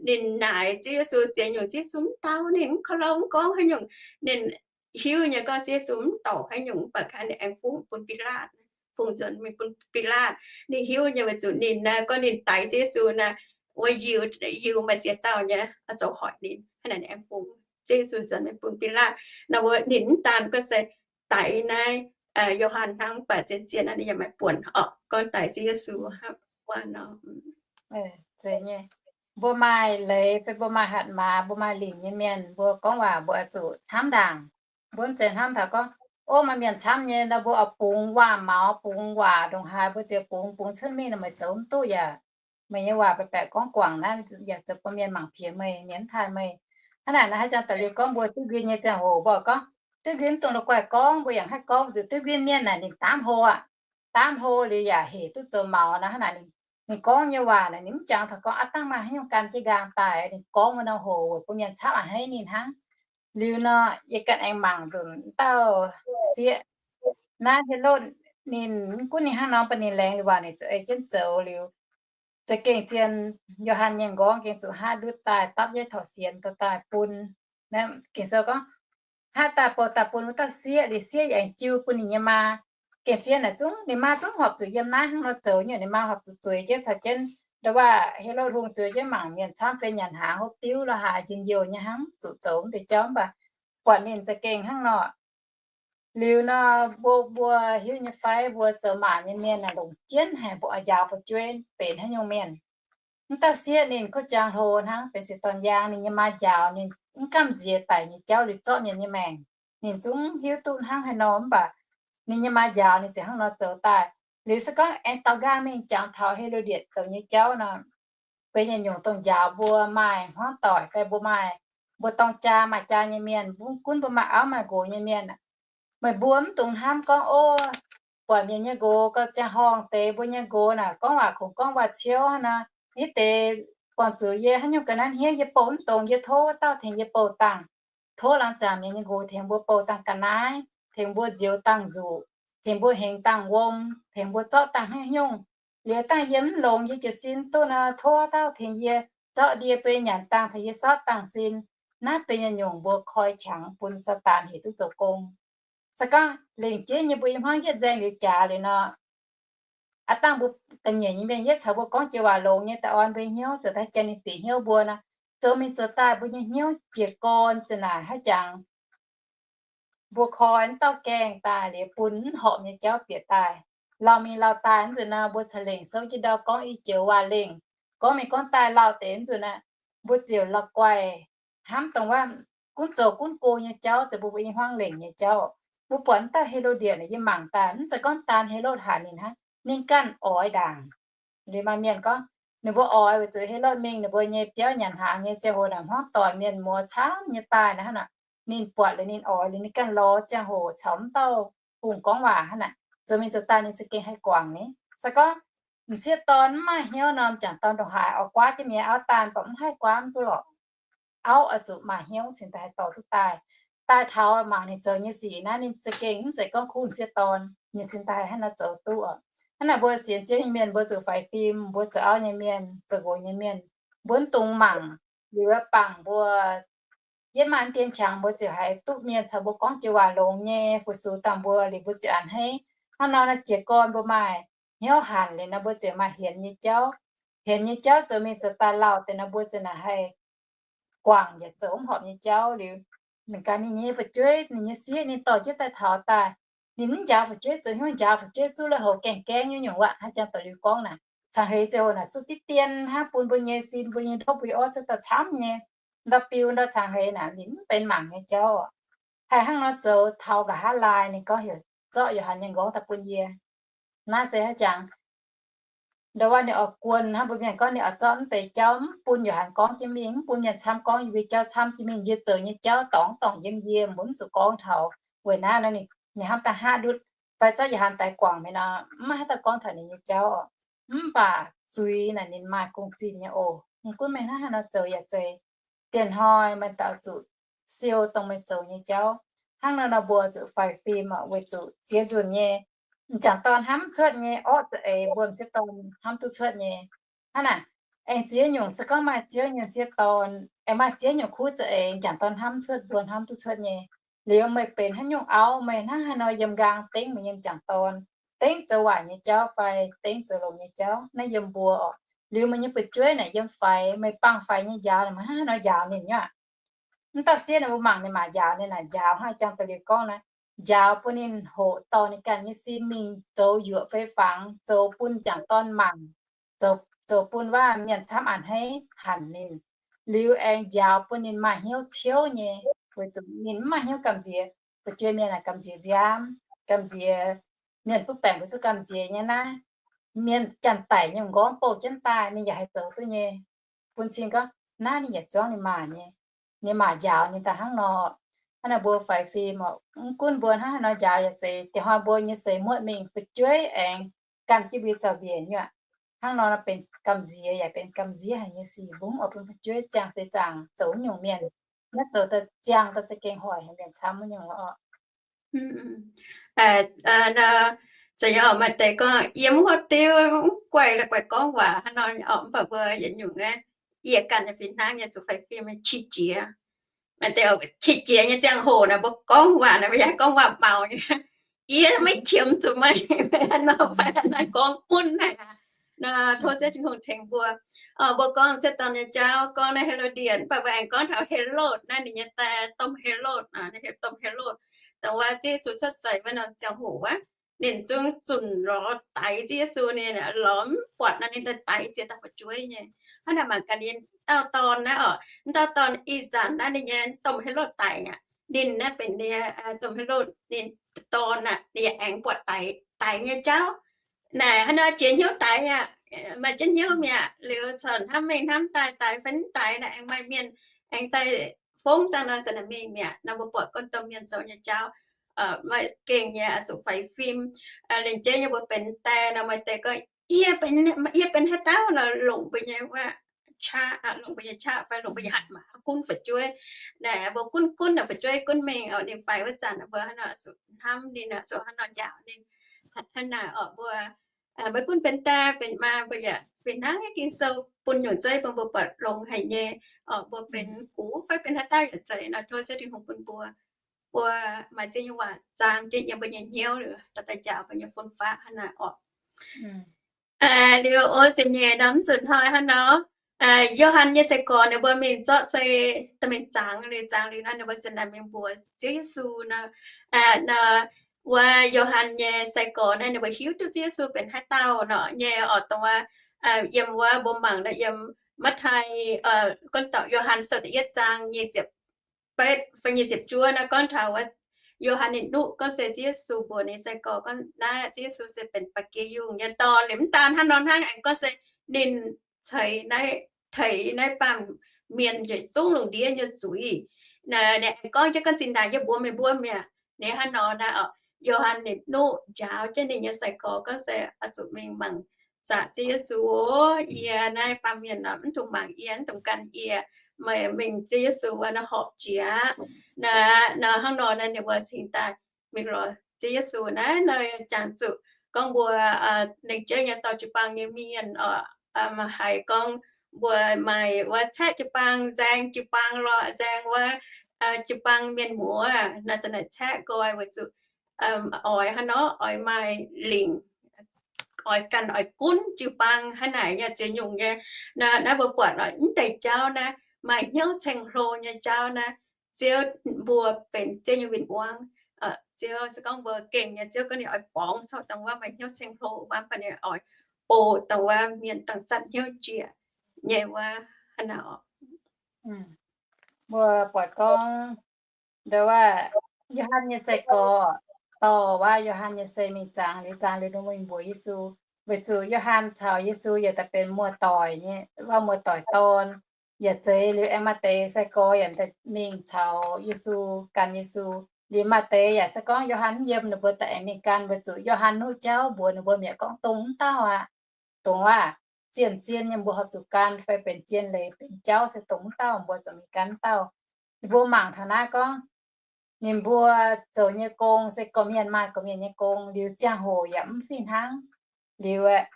Ninh naaic Ziouv Yesu ziex nyungc, Ziouv Yesu mv dau ninh, mv korv-louh, mv gorngv haaix nyungc. Ninh hiuv nyei gorngv Ziouv Yesu mv dorc haaix nyungc, mv baac kaaix ninh aengx fungx bun Bilaatv, fungx nzuonx mingh bun Bilaatv. Ninh hiuv nyei weic zuqc ninh naaiv gorngv ninh daix Ziouv Yesu naaiv, wuov Yiuh, Yiuh maaih ziex dauh nyei oix zoux hoic ninh. Hnangv naaic ninh aengx fungx Ziouv Yesu nzuonx mingh bun Bilaatv. Nor mbuo ninh mv daan gorngv se daix naaiv Yo^han hnangv, mv baac zien-zien naaiv ninh yaac maaih buonc oc, gorngv daix Ziouv Yesu hnangv wuov nor. Mbuo maaih leiz fai mbuo maaih hatc maaz, mbuo maaih lingc nyei mienh, mbuo gorngv waac mbuo oix zuqc hnamv ndaangc. Mbuo mv zeiz hnamv taux gorngv, o, maaih mienh camv nyei nor mbuo oix bungx waac-maux, bungx waac ndongc haaix mbuo ziouc bungx, bungx cuotv mingh nor meih zoux mv duqv yaac. Meih nyei waac baeqc baeqc gorngv guangc naaiv yaac zoux bun mienh mangc piex meih, mienh mv taaih meih. Hnangv naaic naaiv haaix zanc da'liuz gorngv mbuo duqv nquin nyei ziangh hoc mbuo gorngv, duqv nquin mv dungx la'guaih gorngv, mbuo yaac haih gorngv zuqc duqv nquin mienh naaic ninh daamv hlo aqv. Daamv hlo liuz yaac hec duqv zoux maux nor. Hnangv naaic ninh gorngv nyei waac naaic ninh mv jangx taux gorngv aav dangh maaih haaix nyungc gan jienv nqaang daaih. Ninh gorngv wuov nor hoc weic bun mienh camv a'hneiv ninh hnangv. Liuz nor yie ganh aengx mangc nzunc dauh sieqv naaiv Helotv, ninh mv gunv ninh hnangv nor, mv baac ninh laengz liuz waac ninh zuqc ei jienv zoux liuz, za'gengh zien Yo^han nyei m'nqorngv gengh zuqc haav ndutv daaih dapv yietv taux sienx dorh daaih bun. Ging-Sou gorngv, haav daaih bouh daaih bun wuov dauh sieqv, liuz sieqv yaac aengx jiu bun ninh nyei maa. Gengh zien naaic zungv ninh maa zungv horpc zuqc yiem naaiv hnangv nor zoux nyei. Ninh maa horpc zuqc zueiz jienv caux jienv nda'waac Helotv Hungh zueiz jienv mangc mienh camv fai nyanc hnaangx hopv diuv lorqc, haaix njien-youh nyei hnangv, zuqc zoux mv deix jauv, mv baac buatc ninh za'gengh hnangv nor. Liuz nor, mbuo, mbuo hiuv nyei fai mbuo zoux maac nyei mienh naaic longc jienv haic, mbuo oix njaaux fu'jueiv benx haaix nyungc mienh. Mv dauh sieqv ninh kuv jangx hlo hnangv, benx siec dorn yaang, ninh nyei maa njaaux ninh mv gamh nziex daic nyei jauv liuz zorqv mienh nyei maengc. Ninh zungv hiuv duqv hnangv haaix nor, mv baac ninh nyei maa njaaux ninh ziouc hnangv nor zoux daaih. Liuz se gorngv aengx daux nqaang mingh jangx taux Helodietc zoux nyei jauv nor, benx yietc nyungc dongh njaaux mbuo maaih hmuangv doic fai mbuo maaih, mbuo dorng jaa maaih jaa nyei mienh, mv gunv mbuo maaih auv maaih nqox nyei mienh, meih mbuo mv dungx hnamv gorngv, o, buatc mienh nyei nqox gauh ziangh horngh deix, mbuo nyei nqox naaic gorngv waac kungx gorngv waac-ciouv hnangv nor. Hitv deix buangh zuqc yie haaix nyungc ga'naaiv hniev yie bouh mv dongz, yie tov wuov dauh tengx yie bouh dangh. Tov laangz zaangc mienh nyei nqox tengx mbuo bouh dangh ga'naaiv, tengx mbuo nzioux dangh nzuqc, tengx mbuo hengx dangh wuom, tengx mbuo zorqv dangh haaix nyungc. Liuz dangh yie mv longx, yie jiez sin duqv nor, tov wuov dauh tengx yie zorqv ndie bun yie nyanc dangh, tengx yie sortv dangh sin. Naaiv benx yietc nyungc mbuo koi qangx bun Saadaan hec duqv zoux gong. Se gorngv lengc jeiv nyei mbuo i hmuangv yietv nzaeng liuz jaax liuz nor, aav dangh mbuo ga'nyiec nyei mienh yietv caux mbuo gorngv joux waac longx nyei daaih orn mbuo hnyouv, zoux daaih janx ninh bieqc hnyouv mbuo nor, zoux mingh zoux daaih mbuo nyei hnyouv jiez gorn zinh naaic haiv jangx. Mbuo koi mv dauh gaengh daaih liuz bun mv horpc nyei jauv bieqc daaih. Lauh mingh lauh daaih nzunc nor, mbuo caux lengc souv jienv ndau gorngv i joux waac lengh, gorngv mingh gorngv daaih lauh deix nzunc aqv, mbuo ziouc la'guaih hnamv dongh wuov gunv zoux gunv go nyei jauv zoux bun mbuo i hmuangv lengc nyei jauv. Mbuo buatc mv dauh Helodietc naaic yie mangc daaih, mv zeiz gorngv daan Helotv haic ninh hnangv, ninh ganh oix ndaangc. Liuz maaih mienh gorngv ninh mbuo oix weic zuqc Helotv mingh ninh mbuo nyei biauv nyanc hnaangx nyei ziangh hoc naaic hmuangv doic mienh muoz camv nyei daaih naaic hnangv nor, ninh buatc liuz ninh oix liuz ninh ganh lorz ziangh hoc caux mv dauh hungh gorngv waac hnangv naaic, zoux mingh zoux daaih ninh za'gengh haih guangc ni. Se gorngv m'sieqv dorn mv maaih hnyouv nor, m'jangc dorn ndongc haaix oix guaav jienv mienh auv daaih, mv baac mv haih guaav mv duqv lorqc. Auv oix zuqc maaih hnyouv cingx daaih haih dorh duqv daaih. Daaih taux mangc ninh zoux nyei sic naaiv, ninh za'gengh mv zeiz gorngv kuv m'sieqv dorn, ninh cingx daaih haih hnangv nor zoux duqv oc. Hnangv naaic mbuo sienx Ziouv nyei mienh mbuo zuqc faix fim, mbuo zoux auv nyei mienh, zoux nqox nyei mienh, mbuo mv dungx mangc liuz bangc mbuo yietv maaih dien qangx mbuo ziouc haiz duqv mienh caux mbuo gorngv joux waac longx nyei, fu-sux dangh mbuo liuz mbuo ziouc a'hneiv. Hnangv nor naaiv jiez gorn mbuo maaih hnyouv hanc liuz nor mbuo ziouc maaih hienx nyei jauv. Hienx nyei jauv zoux mingh zoux daaih lauh deix nor mbuo ziouc naaic haih guangc yaac zoux mv horpc nyei jauv liuz, ninh ganh ninh nyei fu'jueiv, ninh nyei sieqv, ninh dorh jienv daaih taux daaih, ninh mv njaaux fu'jueiv zoux hnyouv njaaux fu'jueiv zuqv lui-houx gaengh gaengv nyungc-nyungc waac. Hnangv jangx doqc liuz gorngv naaic, cangx heix ziouc naaic zuqc diqv dien hnangv bun mbuo nyei sin, mbuo nyei ndouv, mbuo nyei orv cuotv daaih camv nyei. Ndau-biu ndau cangx heix naaic ninh mv benx mangc nyei jauv oc. Haih hnangv nor zoux taux nqa'haav laai ninh gorngv heuc zorqv Yo^han nyei nqorngv daaih bun yie. Naaiv se hnangv jangx ndau wuov ninh oix guon hnangv mbuo mienh gorngv ninh oix zorqv mv deix jauv mv bun Yo^han gorngv jienv mingh, mv bun mienh camv gorngv yie mbuo jauv camv jienv mingh. Yie zoux nyei jauv dorngx dorngc yiem yie, mbuo mv zuqc gorngv taux. Weic naaiv ninh hnamv daaih haav ndutv fai zorqv Yo^han daix guangc mingh nor, mv maaih haaix dauh gorngv taux ninh nyei jauv oc. Mv baac zuiz naaic ninh maaih gong-zinh nyei oc. Mv gunv meih hnangv haaix nor zoux yaac zeiz, dieh hnoi meih daaih zuqc siou dongh meih zoux nyei jauv. Hnangv nor nor mbuo zuqc faix fim oc, weic zuqc ziex nzunc nyei m'jangc dorn hnamv cuotv nyei orqv za'eix mbuo m'sieqv dorn hnamv duqv cuotv nyei. Hnangv naaic, aengx ziex nyungc se gorngv maaih ziex nyungc m'sieqv dorn, aengx maaih ziex nyungc kuv za'eix m'jangc dorn hnamv cuotv mbuo hnamv duqv cuotv nyei. Liuz meih benx haaix nyungc auv, meih hnangv haaix nor yiem nqaang dengv meih nyei m'jangc dorn, dengv zoux waaic nyei jauv fai dengv zoux longx nyei jauv? Naaiv yiem mbuo oc. Liuz meih nyei fu'jueiv naaic yiem faix, meih bangh faix nyei njaaux, meih hnangv haaix nor njaaux ninh nyei aqv? Mv dauh sieqv naaic mbuo mangc ninh maac njaaux ninh naaic njaaux hnangv jangx da'liuz gorngv naaiv, njaaux bun ninh hoqc dorh ninh ganh nyei sin mingh zoux yuoqc fei fangx, zoux bun m'jangc dorn mangc, zoux, zoux bun waac mienh camv a'hneiv hanc ninh. Liuz aengx njaaux bun ninh maaih hnyouv ciouv nyei, weic zuqc ninh mv maaih hnyouv gamh nziex. Fu'jueiv mienh naaic gamh nziex nziaamv, gamh nziex, mienh butv baengc mbuo zuqc gamh nziex nyei naaiv. Mienh janx-daic nyei m'nqorngv bouh jienv daaih ninh yaac haih zoux duqv nyei. Bun cing gorngv naaiv ninh yaac zuangv ninh maac nyei. Ninh maac njaaux ninh daaih hnangv nor. Hnangv naaic mbuo faix fim oc, mv gunv mbuo hnangv haaix nor njaaux yaac zeiz, dieh hnoi mbuo nyei seix muotv mingh fu'jueiv aengx ganh jienv mbuo zaux mbienc nyei aqv. Hnangv nor benx gamh nziex yaac benx gamh nziex haic nyei sic. Mbuo mv oix bun fu'jueiv ziangh seix zaangc zoux nyungc mienh, naaiv zoux daaih ziangh daaih za'gengh hoic haic mienh camv wuov nyungc oc. Nor, za'gengh oc, maaih deix gorngv yiem wuov diuv mv guaix la'guaih gorngv waac hnangv nor oc, mv baac mbuo yietc nyungc aeqv, yie ganh nyei fih hnangv nyei zuqc faix fim qiex jiez. Maaih deix qiex jiez nyei ziangh hoc naaic mbuo gorngv waac naaic mbuo yaac gorngv waac maux nyei. Yie maiv qiemx zuqc meih hnangv nor fai hnangv naaiv gorngv mun haic aqv. Nor tov Ziouv Tin-Hungh tengx mbuo. Mbuo gorngv sieqv dorn nyei jauv, gorngv naaiv Helotv^ndie, mv baac mbuo aengx gorngv taux Helotv naaiv ninh nyei daaih, domh Helotv, ninh heuc domh Helotv. Dongh wuov Ziouv Yesu cuotv seix wuov norm ziangh hoc wuov, ninh zungv zunc lorz daix Ziouv Yesu, ninh lorz mv buatc nor ninh daaih daix ziex dauh fu'jueiv nyei. Hnangv naaic mangc gaax ninh dauh dorn naaiv oc, dauh dorn ih zanc naaiv ninh nyei domh Helotv daic aqv. Ninh naaiv benx ninh, domh Helotv ninh dorn aqv, ninh yaac aengx buatc daix, daix nyei jauv. Naaic hnangv nor jiex hnyouv daix aqv, maaih jienv hnyouv mi'aqv. Liuz corc hnamv mengh hnamv daaih daix fai mv daix naaic aengx maaih mienh aengx daaih fongv daaih nor zanc naaic mingh mi'aqv. Nor mbuo buatc gorngv domh mienh zoux nyei jauv maaih gengh nyei oix zuqc faix fim. Lingc jeiv nyei mbuo benx die nor maaih deix gorngv, yie benx, yie benx haaix dauh nor longc mbuo nyei wuov qaqv, longc mbuo nyei qaqv fai longc mbuo nyei hatc maaz gunv fu'jueiv. Naaic mbuo gunv gunv naaic fu'jueiv gunv mengh oc, ninh faix wuov zanc mbuo hnangv nor zuqc hnamv ninh nor, zuqc hnangv nor njaaux ninh. Hnangv naaic oc mbuo maiv gunv benx die benx maa mbuo yaac fih hnangv nyei Ging-Sou bun nyungc zeiv bun mbuo buatc longx haic nyei. Oc mbuo benx gux fai benx haaix dauh yaac zeiz nor, tov Ziouv Tin-Hungh bun mbuo, mbuo maaih Ziouv nyei waac zaang jienv yiem mbuo nyei hnyouv liuz, daaih njaaux mbuo nyei fun-faqv hnangv naaic oc. Liuz o se nyei nor mv zuqc hnoi hnangv nor, Yo^han nyei sai-gorx ninh mbuo mingh zorqv se daaih mingh zangx liuz, zangx liuz nor ninh mbuo se naaic mingh mbuox Ziouv Yesu nor, nor wuov Yo^han nyei sai-gorx naaiv ninh mbuo hiuv duqv Ziouv Yesu benx haaix dauh nor nyei oc. Dongh wuov yiem wuov mbuo mangc nor yiem Matv^taai, gorngv dauh Yo^han sou da'yietv zaang nyic ziepc betv fai nyic ziepc juov naaiv gorngv taux wuov Yo^han ninh nuqv gorngv se Ziouv Yesu mbuox ninh sai-gorx gorngv naaiv Ziouv Yesu se benx ba'gi yungh nyei dorn. Liuz mv daan hnangv nor hnangv, aengx gorngv se ninh ceix naaiv, teix naaiv baamh mienh yietc zungv lungh ndiev nyei zuiz. Ninh aengx gorngv jienv gorngv zinh ndaangc yie mbuox meih mbuo mi'aqv, ninh hnangv nor naaiv oc. Yo^han ninh nuqv njaaux jienv ninh nyei sai-gorx gorngv se oix zuqc mingh mangc zaqc Ziouv Yesu oc. Yie naaiv baamh mienh mv dungx mangc yie, mv dungx gan yie. Meih mingh Ziouv Yesu wuov naaiv horpc jiex aqv. Naaiv hnangv nor naaiv ninh mbuo cingx daaih mingh lorz Ziouv Yesu naaiv nor jangx zuqc gorngv mbuo ninh jeiv nyei dorh jiu-baang nyei mienh oc, haiz gorngv mbuo maaih wuov caeqv jiu-baang, nzaeng jiu-baang lorz nzaeng wuov jiu-baang mienh muoz naaiv zanc naaic caeqv nqoi weic zuqc oix hnangv nor oix maaih lingc, oix ganh oix gunv jiu-baang hnangv naaic nyei ziex nyungc nyei. Naaiv mbuo buatc oc, mv deix jauv naaiv maaih hnyouv ceng-hlo nyei jauv naaiv, Ziouv mbuo benx Ziouv nyei win-wangv. Ziouv se gorngv mbuo gengh nyei, Ziouv gorngv ninh oix borngz corc dongh wuov maaih hnyouv ceng-hlo wuov, mv baac ninh oix bou dongh wuov mienh dangh zatv hnyouv jiex nyei wuov hnangv naaic oc. Mbuo buatc gorngv ndo wuov, Yo^han nyei sai-gorx dorh wuov Yo^han nyei sei mingh zaangc liuz, zaangc liuz ninh mbuo mbuox Yesu, weic zuqc Yo^han caux Yesu yaac daaih benx muoz-doic nyei, wuov muoz-doic dorn. Yaac zeiz liuz aengx maaih deix sai-gorx yaac daaih mingh caux Yesu, gan Yesu. Liuz maaih deix yaac se gorngv Yo^han mv yiem, ninh mbuo daaih aengx mingh gan, weic zuqc Yo^han nuqv jauv mbuox ninh mbuo mi'aqv gorngv dongh wuov dauh aqv. Dongh wuov, zien-zien nyei mbuo horpc zuqc gan, fai benx zien leiz benx jauv se dongh wuov dauh, mbuo zuqc mingh gan wuov dauh. Ninh mbuo mangc taux naaiv gorngv, ninh mbuo zoux nyei gong se gorqv-mienh maaih gorqv-mienh nyei gong, liuz ziangh hoc yaac mv fih hnangv. Liuz aeqv,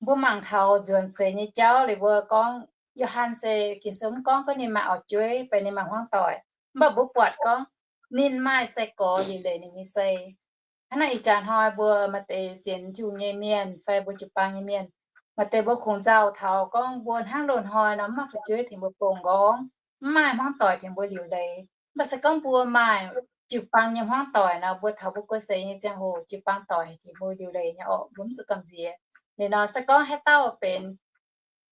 mbuo mangc taux nzuonx seix nyei jauv liuz mbuo gorngv, Yo^han se Ging-Sou mv gorngv gorngv ninh maaih orv-jueiv fai ninh maaih hmuangv doic, mv baac mbuo buatc gorngv ninh maaih sai-gorx liuc leiz ninh nyei sei. Hnangv naaiv ih jaax hnoi mbuo maaih deix sienx Tin-Hungh nyei mienh fai mbuo jiu-baang nyei mienh, maaih deix mbuo kungx nzauh taux gorngv mbuo hnangv loz-hnoi nor mv maaih fu'jueiv tengx mbuo bungx nqorngv, mv maaih hmuangv doic tengx mbuo liuc leiz. Mv baac se gorngv mbuo maaih jiu-baang nyei hmuangv doic nor, mbuo taux mbuo guei seix nyei ziangh hoc jiu-baang doic tengx mbuo liuc leiz nyei orqc, mbuo mv zuqc gamh nziex. Liuz nor se gorngv haaix dauh benx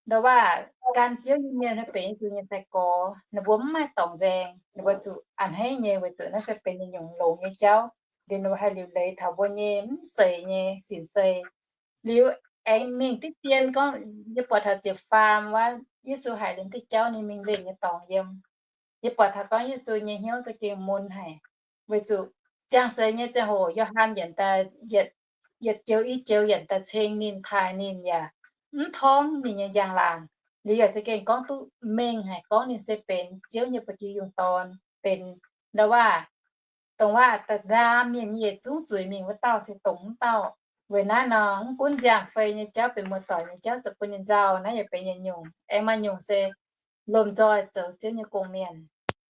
ndo wuov gan Ziouv nyei mienh fai benx Yesu nyei sai-gorx, ninh mbuo mv maaih dorngx nzaeng, ninh mbuo zuqc a'hneiv nyei, weic zuqc naaiv se benx nyungc longx nyei jauv. Liuz ninh mbuo haih liuc leiz taux mbuo nyei mv seix nyei sin sei. Liuz aengx mingh diqv dien gorngv, yie buatc taux ziepc faam wuov, Yesu haiz liuz diqv jauv ninh mingh lengh nyei dorngx yiem. Yie buatc taux gorngv Yesu nyei hnyouv za'gengh mun haic, weic zuqc ziangh seix nyei ziangh hoc Yo^han yietc daaih, yietc joux i joux yietc daaih ceng ninh, taaih ninh yaac mv torngv ninh nyei njang-laangc. Liuz yaac za'gengh gorngv duqv mengh haic gorngv ninh se benx Ziouv nyei ba'gi yungh dorn, benx ndo wuov, dongh wuov daaih ndaam mienh nyei yietc zungv zuiz mingh wuov dauh se dongh wuov dauh. Weic naaiv nor, mv gunv nziangh fei nyei jauv, benx muoz-doic nyei jauv zoux bun ninh nzauh, naaiv yaac benx yietc nyungc. Aengx maaih nyungc se lomh nzoih zoux Ziouv nyei gong-mienh.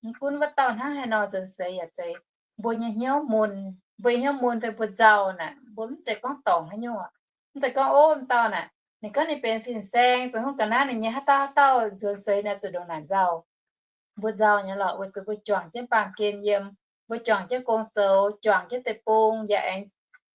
Mv gunv wuov dauh hnangv haaix nor nzuonx seix yaac zeiz, mbuo nyei hnyouv mun, mbuo nyei hnyouv mun fai mbuo nzauh naaic, mbuo mv zeiz gorngv dorngc haaix nyungc. Mv zeiz gorngv, ov, wuov dauh naaic, ninh gorngv ninh benx fin-saeng, zoux haaix nyungc ga'naaiv ninh nyei haaix dauh haaix dauh nzuonx seix naaic zuqc ndongc naaic nzauh. Mbuo nzauh nyei lorqc, weic zuqc mbuo juangc jienv baamh gen yiem, mbuo juangc jienv gong zoux, juangc jienv deic-bung, yaac aengx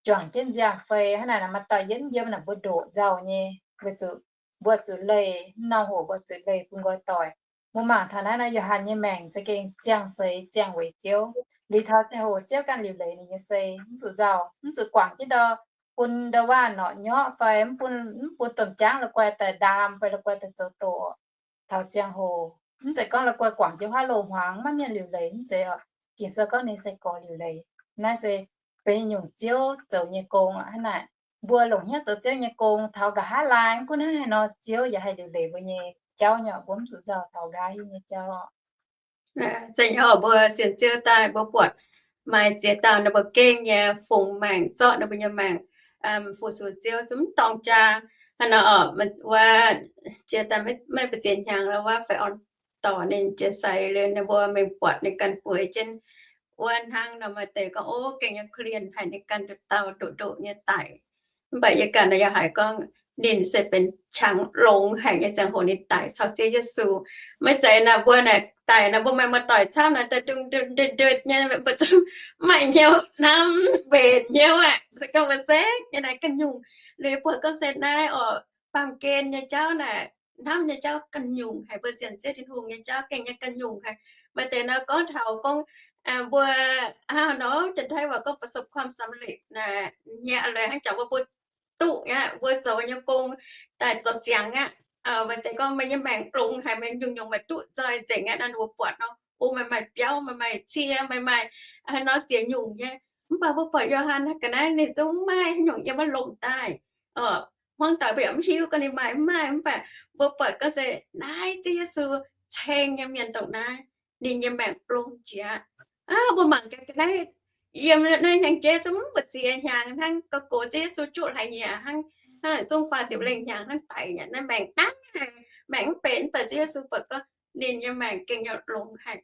juangc jienv nziangh fei. Hnangv naaic, maaih dauh yietv yiem naaic mbuo ndoqc nzauh nyei, weic zuqc mbuo zuqc leih, mv norm hoc mbuo zuqc leih bun nqoi doic. Mbuo mangc taux naaiv nor, Yo^han nyei maengc za'gengh ziangh seix ziangh weic Ziouv. Liuz taux ziangh hoc Ziouv ganh liuc leiz ninh nyei sei, mv zuqc nzauh, mv zuqc guangc jienv ndau, bun ndau waac norqc nyorqv fai mv bun, mv bun domh jaangv la'guaih daaih ndaam fai la'guaih daaih zoux doqc. Taux ziangh hoc mv zeiz gorngv la'guaih guangc jienv huaav loz-hmuangx, maiv mienh liuc leiz, mv zeiz oc. Ging-Sou gorngv ninh sai-gorx liuc leiz. Naaiv se benx nyungc Ziouv zoux nyei gong aqv. Hnangv naaic, mbuo longc hnyouv zoux Ziouv nyei gong taux nqa'haav laai, mv gunv hnangv haaix nor, Ziouv yaac haih liuc leiz mbuo nyei jauv nyei. Mbuo mv zuqc nzauh taux nqa'haav hingh nyei jauv. Za'gengh oc, mbuo sienx Ziouv daaih mbuo buatc maaih ziex dauh ninh mbuo gengh nyei fungx maengc, zorqv ninh mbuo nyei maengc fu-sux Ziouv zungv mv dorng jaa. Hnangv nor oc, wuov jiex daaih maiv mbu'ziex hnyangx wuov, faix orn dorc ninh jiex seix liuz, ninh mbuo mingh buatc ninh ganh bueix jienv wuov hnangv nor, maaih deix gorngv, ov, gengh nyei korv-lienh haic, ninh ganh nduqc dauh nduqc nduqc nyei daic. Mv baac yie ganh yaac haiz gorngv ninh se benx qangx longx haic nyei ziangh hoc ninh daic caux Ziouv Yesu. Maiv zeiz naaic mbuo naaic daic naaic mbuo maaih muoz-doic camv naaic daaih ndutv ndutv nyei, mbuo zungv maaih hnyouv hnamv mbenc hnyouv aqv. Se gorngv mbuo sekv nyei naaic ganh nyungc, liuz buatc gorngv se naaiv oc, baamh gen nyei jauv naaic, hnamv nyei jauv ganh nyungc haic, mbuo sienx Ziouv Tin-Hungh nyei jauv gengh nyei ganh nyungc haic. Maaih deix nor gorngv taux gorngv mbuo hnangv nor, Janx-Taiv waac gorngv ประสบความสำเร็จ naaic, nyei a'leiz hnangv jangx mbuo, mbuo duqv aqv, mbuo zoux nyei gong daaih zoux ziangx aqv. Maaih deix gorngv meih nyei maengc longx haic, meih nyungc-nyungc meih duqv nzoih nzengc aqv. Naaiv mbuo buatc nor, o, meih maaih biauv, meih maaih cie, meih maaih haaix nor ziex nyungc nyei. Mv baac mbuo buatc Yo^han ga'naaiv ninh zungv mv maaih haaix nyungc yiem wuov longc daaih. Hmuangv doic mbuo yaac mv hiuv gorngv ninh maaih mv maaih, mv baac mbuo buatc gorngv se naaiv Ziouv Yesu ceng nyei mienh dongh naaiv, ninh nyei maengc blong jiex aqv. Mbuo mangc gaax ga'naaiv yiem naaiv hnyangx-jeiv zungv mbu'ziex hnyangx hnangv, gox gox Ziouv Yesu juqv hlaax nyieqc hnangv, hnangv zungv faah ziepc lengh hnyangx hnangv daic nyei, naaiv maengc dangv haic, maengc mv benx, mv baac Ziouv Yesu buatc gorngv ninh nyei maengc gengh nyei longx haic.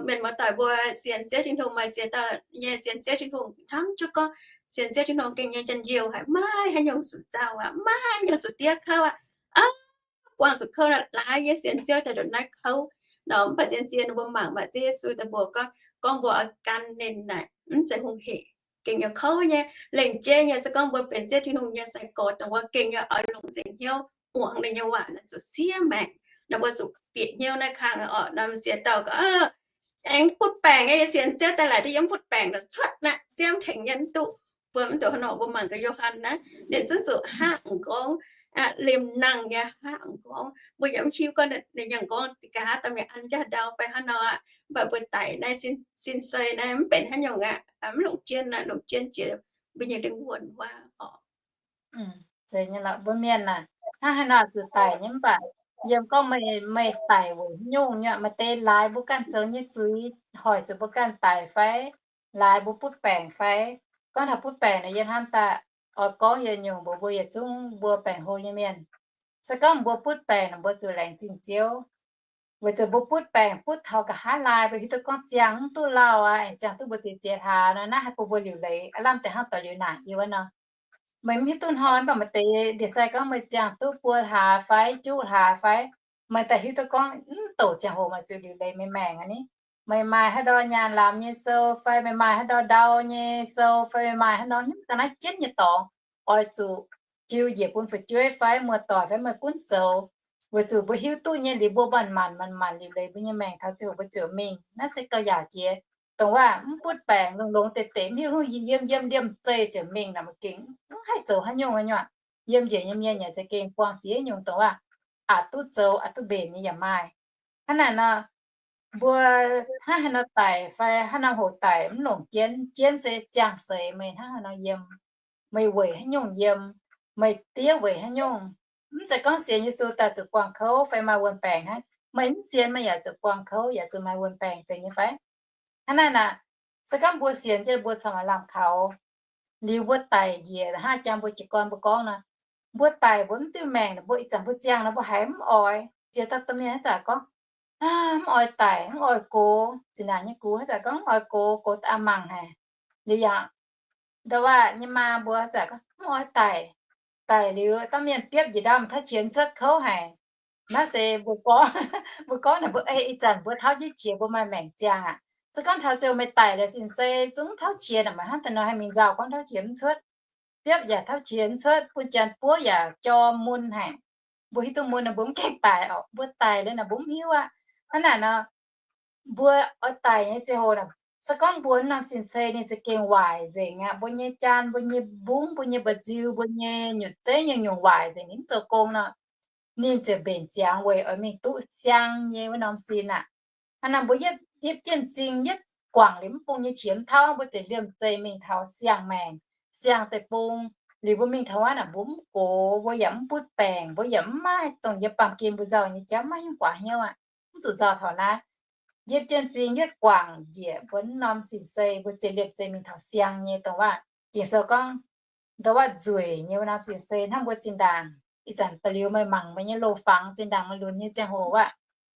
Mienh muoz-doic mbuo sienx Ziouv Tin-Hungh, maaih ziex dauh nyei sienx Ziouv Tin-Hungh hnamv jienv gorngv sienx Ziouv Tin-Hungh gengh nyei njien-youh haic, maiv haaix nyungc zuqc nzauh aqv, maiv haaix nyungc zuqc diev kouv aqv. Buangh zuqc kouv laaix nyei sienx Ziouv daaih ndongc naaiv kouv nor. Mv baac zien-zien mbuo mangc maaih Ziouv Yesu daaih mbuox gorngv, gorngv mbuo oix gan ninh naaic mv zeiz hungh hec, gengh nyei kouv nyei. Lengc jeiv nyei se gorngv mbuo benx Ziouv Tin-Hungh nyei sai-gorx dongh wuov gengh nyei oix longc nzengc hnyouv muangx ninh nyei waac naaic zuqc siev maengc. Nor mbuo zuqc bieqc hnyouv naaiv kang oc. Nor ziex dauh gorngv, aengx butv baengc nyei, sienx Ziouv daaih laaic duqv yiem butv baengc nor cuotv naaiv, Ziouv tengx nyei mv duqv. Mbuo mv duqv haaix nor, mbuo mangc gaax Yo^han naaiv, ninh zungv zuqc hnangv m'nqorngv, limh nangh nyei hnangv m'nqorngv. Mbuo yaac mv hiuv gorngv ninh nyei m'nqorngv nqa'haav dorh mingh an jaax ndau fai hnangv nor aqv. Mv baac mbuo daic naaiv sin sei naaiv mv benx haaix nyungc aqv, mv longc jienv aqv, longc jienv jiex mbuo nyei lingh wuonh wuov oc. Mbuo mienh aac, hnangv haaix nor zuqc daic nyei mv baac yiem gorngv meih, meih daic weic haaix nyungc nyei, maaih deix laaix mbuo ganh zoux nyei zuiz hoic zuqc mbuo ganh daic fai? Laaix mbuo butv baengc fai? Gorngv taux butv baengc nor, yie hnamv daaih oix gorngv yietc nyungc mbuox mbuo yietc zungv mbuo baengc hlo nyei mienh. Se gorngv mbuo butv baengc nor, mbuo zuqc laengz zingh Ziouv. Weic zuqc mbuo butv baengc butv taux nqa'haav laai, mbuo hiuv duqv gorngv ziangh mv duqv lauh aqv, ziangh duqv mbuo ziex ziex hlaax nor, naaiv haih bun mbuo liuc leiz aav lamh deix hnangv doic liuz naaic yie wuov nor. Meih mv hiuv duqv hnoi, mv baac maaih deix ndie-sai gorngv meih ziangh duqv buo hlaax fai juqv hlaax fai, meih daaih hiuv duqv gorngv mv douc ziangh hoc meih zuqc liuc leiz meih maengc aqv ni. Meih maaih haaix ndau nyaanh lamz nyei sou fai, meih maaih haaix ndau ndau nyei sou fai, meih maaih haaix ndau hnyouv ga'naaiv jienv nyei dorngx, oix zuqc jiu njiec bun fu'jueiv fai muoz-doic fai meih gunv zoux, weic zuqc mbuo hiuv duqv nyei liuz mbuo manc-manc manc-manc liuc leiz mbuo nyei maengc taux ziangh hoc mbuo ziouc mingh. Naaiv se gauh yaauc jiex. Dongh waac mv butv baengc, longx-longx deix deix mv hiuv hnyouv, yiem yiem ndiemh zeih ziouc mingh naaic, maiv gengh mv haih zoux haaix nyungc nyuoqc. Yiem njiec nyei mienh yaac za'gengh buangh ziex nyungc dongh waac aqc duqv zoux aqc duqv mbenc nyei yaac maaih. Hnangv naaic nor, mbuo hnangv haaix nor daic fai haaix norm hoc daic mv longc jienv. Jienv se ziangh seix meih hnangv haaix nor yiem, meih weic haaix nyungc yiem, meih diev weic haaix nyungc. Mv zeiz gorngv sienx Yesu daaih zuqc buangh kouv fai maaih wuon-baengc hnangv. Meih mv sienx meih yaac zuqc buangh kouv, yaac zuqc maaih wuon-baengc zeiz nyei fai? Hnangv naaic naaic, se gorngv mbuo sienx jienv mbuo corc maaih lamh kaux. Liuz mbuo daic njiec, hnangv jang mbuo jiez gorn mbuo gorngv nor, mbuo daic mbuo mv diuh maengc, mbuo ih zanc mbuo ziangh nor mbuo haiz mv oix. Ziex dauh domh mienh haaix zanc gorngv, mv oix daic, mv oix gox. Zinh ndaangc nyei gux haaix zanc gorngv mv oix gox, gox da'faanh mangc haic. Liuz yaac ndau waac nyei maa mbuo haaix zanc gorngv mv oix daic. Daic liuz dauh mienh biopv njiec ndau tauv qiex cuotv kouv haic. Naaiv se mbuo gorngv, mbuo gorngv naaic mbuo ei ih zanc mbuo tauv jienv qiex mbuo maaih maengc ziangh aqv. Se gorngv taux ziouc meih daic liuz sin-sei zungv tauv qiex naaic, meih hnangv daaih nor haih mingh nzauh gorngv tauv qiex mv cuotv, biopv yaac tauv qiex mv cuotv, bun janx buov yaac jorm mun haic. Mbuo hiuv duqv mun nor mbuo mv gaengh daic oc. Mbuo daic liuz naaic mbuo mv hiuv aqv. Hnangv naaic nor, mbuo oix daic nyei ziangh hoc naaic, se gorngv mbuo norm sin-sei ninh za'gengh waaic nzengc aqv, mbuo nyei jaan, mbuo nyei mbungv, mbuo nyei mba'nziu, mbuo nyei nyutc zeiv nyungc-nyungc waaic nzengc, ninh mv zoux gong nor, ninh ziouc mbenc ziangx weic oix mingh duqv siang nyei wuov norm sin aqv. Hnangv naaic mbuo yietv, yietv jienv m'zing yietv guangc liuz mv bung nyei qiex mv tauv, mbuo ziouc liemh zeih mingh taux siang-maengc, siang deic-bung. Liuz mbuo mingh taux wuov naaic mbuo mv gox, mbuo yaac mv butv baengc, mbuo yaac mv maaih dongh yie baamh gen mbuo nzauh nyei jauv, maiv hiuv guaax hnyouv aqv. Mv zuqc nzauh taux naaiv. Yietv jienv m'zing yietv guangc njiec mbuo norm sin-sei, mbuo ziouc liemh zeih mingh taux siang nyei dongh waac. Ging-Sou gorngv, ndau waac nzueic nyei wuov norm sin-sei hnangv mbuo zinh ndaangc ih zanc da'liuz meih mangc meih nyei loz-fangx zinh ndaangc meih lunx nyei ziangh hoc aqv,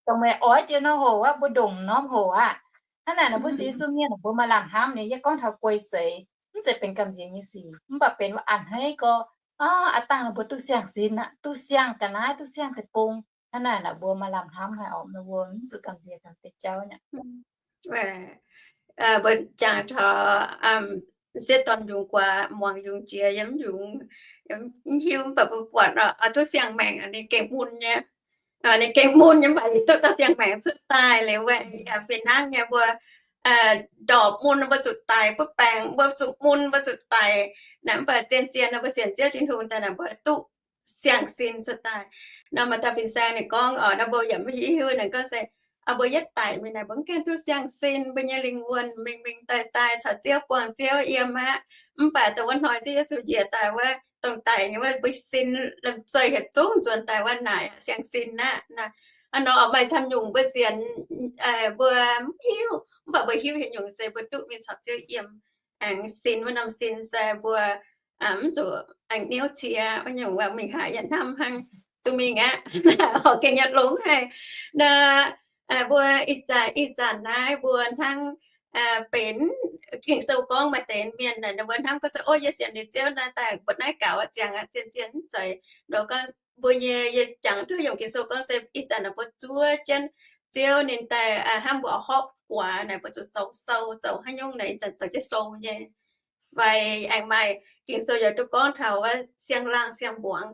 dongh meih oix jiex norm hoc aqv, mbuo ndongc norm hoc aqv. Hnangv naaic nor mbuo sienx Yesu mienh mbuo maaih lamh hnamv nyei. Yie gorngv taux guei seix, mv zeiz benx gamh nziex nyei sic, mv baac benx a'hneiv gorx. Aa, aav dangh nor mbuo duqv siang-sin aqv, duqv siang ga'naaiv, duqv siang deic-bung. Hnangv naaic nor mbuo maaih lamh hnamv haic oc, mbuo mv zuqc gamh nziex deix jauv aqv. Mbuo jangx taux sieqv dorn yungz guaax, muangx yungz jiex yiem yungz, mv hiuv, mv baac mbuo buatc duqv siang-maengc ninh gengh mun nyei. Ninh gengh mun nyei, mv baac duqv dauh siang-maengc cuotv daaih liuz, fih hnangv nyei mbuo ndorpc mun mbuo zuqc daic, butv baengc mbuo zuqc mun mbuo zuqc daic. Naaic mv baac zien-zien nor mbuo sienx Ziouv Tin-Hungh daaih naaic mbuo duqv siang-sin cuotv daaih. Nor maaih dauh fin-saeng ninh gorngv oc, nor mbuo yaac mv hiuv, ninh gorngv se Aa, mbuo yietv daic mingh naaic, mbuo mv gaengh duqv siang-sin, mbuo nyei lingh wuonh mingh mingh daaih daaih caux Ziouv buangh Ziouv yiem aqv. Mv baac dongh wuov hnoi Ziouv Yesu njiec daaih wuov, dongh daic nyei wuov, mbuo sin lomh zeih hietc zungv nzuonx daaih wuov naaic siang-sin aqv. Hnangv nor maaih camv nyungc mbuo sienx, mbuo mv hiuv, mv baac mbuo hiuv haaix nyungc se mbuo duqv mingh caux Ziouv yiem. Aengx sin wuov norm sin se mbuo mv zuqc aengx niouv cie wuov nyungc, mingh haaix yaac hnamv hnangv duqv mingh aqv. Horpc gengh nyei longx haic. Nor, mbuo ih zanc, ih zanc naaiv mbuo hnangv benx Ging-Sou gorngv maaih deix mienh naaic, mbuo hnamv gorngv se, o, yie sienx liuz Ziouv naaiv daaih mbuo naaiv gaux ziangx aqv, zien-zien mv zeiz. Nor gorngv mbuo nyei, yie jangx duqv yiem Ging-Sou gorngv se ih zanc naaic mbuo zuov jienv Ziouv ninh daaih hnamv mbuo horpc guaax naaic, mbuo zuqc zoux sou, zoux haaix nyungc naaic ih zanc zoux jienv sou nyei. Fai aengx maaih Ging-Sou yaac duqv gorngv taux wuov siang-laangh siang-mbuangz.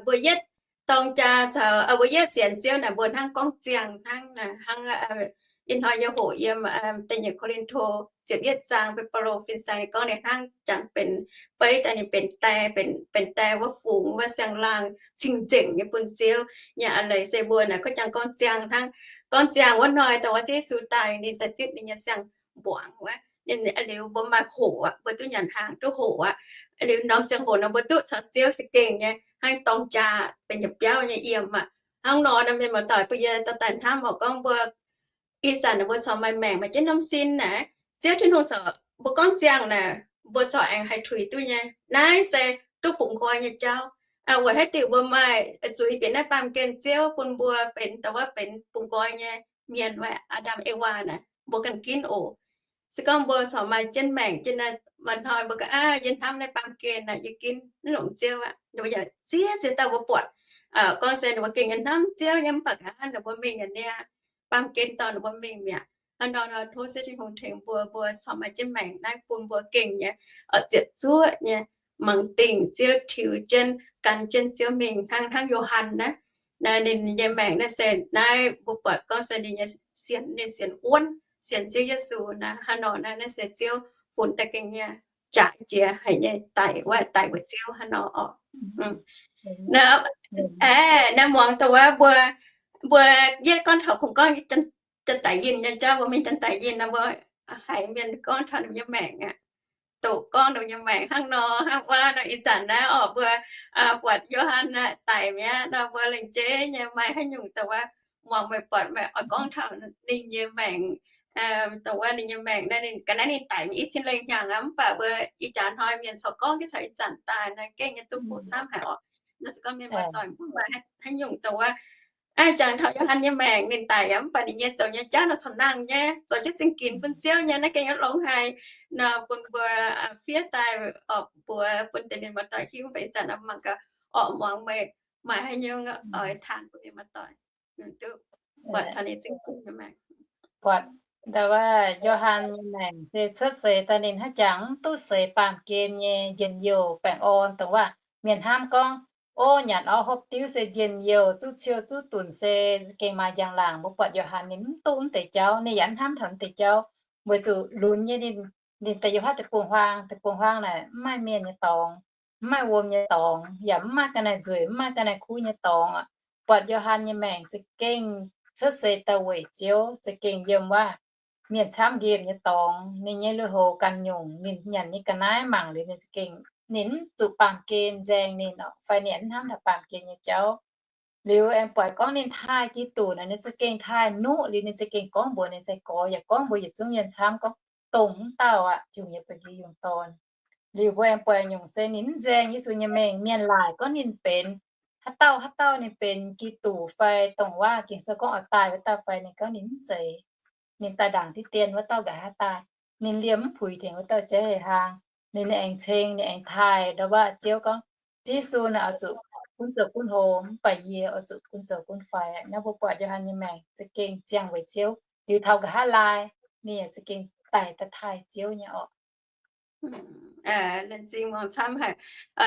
Mbuo yietv dorng jaa caux mbuo yietv sienx Ziouv naaic, mbuo hnangv gorngv ziangh hnangv, hnangv ih hnoi yie hoqc yiem da'nyeic Ko^lin^to ziepc yietv zaang, Baulo fin-saeng ninh gorngv ninh hnangv jangx benx beiv daaih, ninh benx die, benx die wuov fungx wuov siang-laangh cing-nzengc nyei bun Ziouv nyei. Aa, leiz se mbuo naaic gorngv jangx gorngv ziangh hnangv. Gorngv ziangh wuov hnoi dongh wuov Yesu daaih, ninh daaih zipv ninh nyei siang-mbuangz wuov. Ninh liuz mbuo maaih hoqc aqv, mbuo duqv nyanc hnaangx duqv hoqc aqv. Liuz norm ziangh hoc nor mbuo duqv caux Ziouv za'gengh nyei hnangv dorng jaa benx yietc biauv nyei yiem aqv. Hnangv nor naaiv mienh muoz-doic, bun yie daaih daaih hnamv horpc gorngv mbuo ih zanc mbuo corc maaih maengc, maaih jienv norm sin naaic, Ziouv Tin-Hungh corc mbuo gorngv ziangh naaic, mbuo corc aengx haih tuix duqv nyei. Naaiv se duqv bungx nqoi nyei jauv. Weic haaix diuc mbuo maaih zuiz bieqc naaiv baamh gen, Ziouv bun mbuo benx dongh wuov benx bungx nqoi nyei mienh, wuov Aa^ndam Ewaa naaic, mbuo ganh ginv oc. Se gorngv mbuo corc maaih jienv maengc jienv naaiv, maaih hnoi mbuo gorngv, aav, yie hnamv naaiv baamh gen naaic, yie ginv mv longc Ziouv aqv. Ninh mbuo yaac ziex ziex dauh mbuo buatc, gorngv se ninh mbuo gengh nyei hnamv Ziouv nyei, mv baac aav, ninh mbuo mingh yaac niaa, baamh gen dorh ninh mbuo mingh mi'aqv. Hnangv nor nor tov Ziouv Tin-Hungh tengx mbuo, mbuo corc maaih jienv maengc naaiv bun mbuo gengh nyei oix ziepc zuoqv nyei mangc dingh Ziouv tiux jienv, gan jienv Ziouv mingh hnangv, hnangv Yo^han naaiv. Naaiv ninh nyei maengc naaiv se naaiv mbuo buatc gorngv se ninh nyei sienx, ninh sienx wuonv, sienx Ziouv Yesu naaiv. Hnangv nor naaiv, naaiv se Ziouv funx daaih gengh nyei jaaix jiex haic nyei daic wuov, daic weic Ziouv hnangv nor oc. Naaiv, aeqv, naaiv muangx dongh wuov mbuo, mbuo yietv gorngv taux kungx gorngv janx-daic yinh nyei jauv, mbuo mingh janx-daic yinh nor, mbuo haiz mienh gorngv taux ninh nyei maengc aqv. Doqc gorngv ninh nyei maengc hnangv nor hnangv wuov nor. Ih zanc naaiv orqc, mbuo buatc Yo^han daic mi'aqv nor, mbuo lengc jeiv nyei maaih haaix nyungc dongh wuov muangx meih buatc meih oix gorngv taux ninh nyei maengc, dongh wuov ninh nyei maengc naaiv, ninh ga'naaiv ninh daic nyei i cin lengh hnyangx aqv, mv baac mbuo ih jaax hnoi mienh corc gorngv jienv caux ih zanc daaih naaiv gengh nyei duqv kuv camv haic orqc. Nor se gorngv mienh muoz-doic mbuo maaih haaix nyungc dongh wuov, aa, jangx taux Yo^han nyei maengc ninh daic yaac mv baac ninh nyei zoux nyei jauv nor corc nangh nyei, zoux jienv zingh ginx bun Ziouv nyei, naaiv gengh nyei longx haic. Nor bun mbuo fiev daaih orqc, mbuox bun deix mienh muoz-doic hiuv, mv baac ih zanc nor mangc gaax orqc, muangx meih maaih haaix nyungc oix taan bun mienh muoz-doic. Buatc taux ninh zingh ginx nyei maengc. Buatc ndau wuov Yo^han nyei maengc se cuotv seix daaih ninh hnangv jangx mv duqv seix baamh gen nyei njien-youh baengh orn, dongh wuov mienh hnamv gorngv, o, nyanc orv hopv diuv se njien-youh, zuqv ciou zuqv dunc se gengh maaih njang-laangc. Mbuo buatc Yo^han ninh mv duqv mv deix jauv, ninh yaac mv hnamv taux mv deix jauv, weic zuqc lunx nyei ninh, ninh daaih yiem haaix deic-bung-huaang, deic-bung-huaang naaic mv maaih mienh nyei dorngx, mv maaih wuom nyei dorngx, yaac mv maaih ga'naaiv nzueic, mv maaih ga'naaiv kuv nyei dorngx aqv. Buatc Yo^han nyei maengc za'gengh cuotv seix daaih weic Ziouv, za'gengh yiem wuov mienh camv nqemh nyei dorngx, ninh nyei lui-houx ganh nyungc, ninh nyanc nyei ga'naaiv mangc liuz ninh za'gengh, ninh mv zuqc baamh gen nzaeng ninh orqc, fai ninh mv hnamv taux baamh gen nyei jauv. Liuz aengx buatc gorngv ninh taaih Giduc naaic, ninh za'gengh taaih nuqv liuz ninh za'gengh gorngv mbuox ninh sai-gorx yaac gorngv mbuox yietc zungv mienh camv gorngv, dongh mv dauh aqv, jungx nyei ba'gi yungh dorn. Liuz mbuo aengx buatc nyungc se ninh mv nzaeng Yesu nyei mengh. Mienh laaic gorngv ninh benx haaix dauh, haaix dauh ninh benx Giduc fai dongh wuov Ging-Sou gorngv oix daaih wuov dauh fai, ninh gorngv ninh mv zeiz. Ninh daaih ndaangc diqv dien wuov dauh nqa'haav daaih. Ninh liemh mv puix tengx wuov dauh jaiv hei hlaang. Ninh aengx ceng, ninh aengx taaih ndau wuov Ziouv gorngv, Ziouv Yesu naaic oix zuqc gunv zoux gunv hlo, mv baac yie oix zuqc gunv zoux gunv faix. Naaiv mbuo buatc Yo^han nyei maengc za'gengh ziangh weic Ziouv. Liuz taux nqa'haav laai, ninh yaac za'gengh daic daaih taaih Ziouv nyei orqc. Laengz zingh muangx camv haic.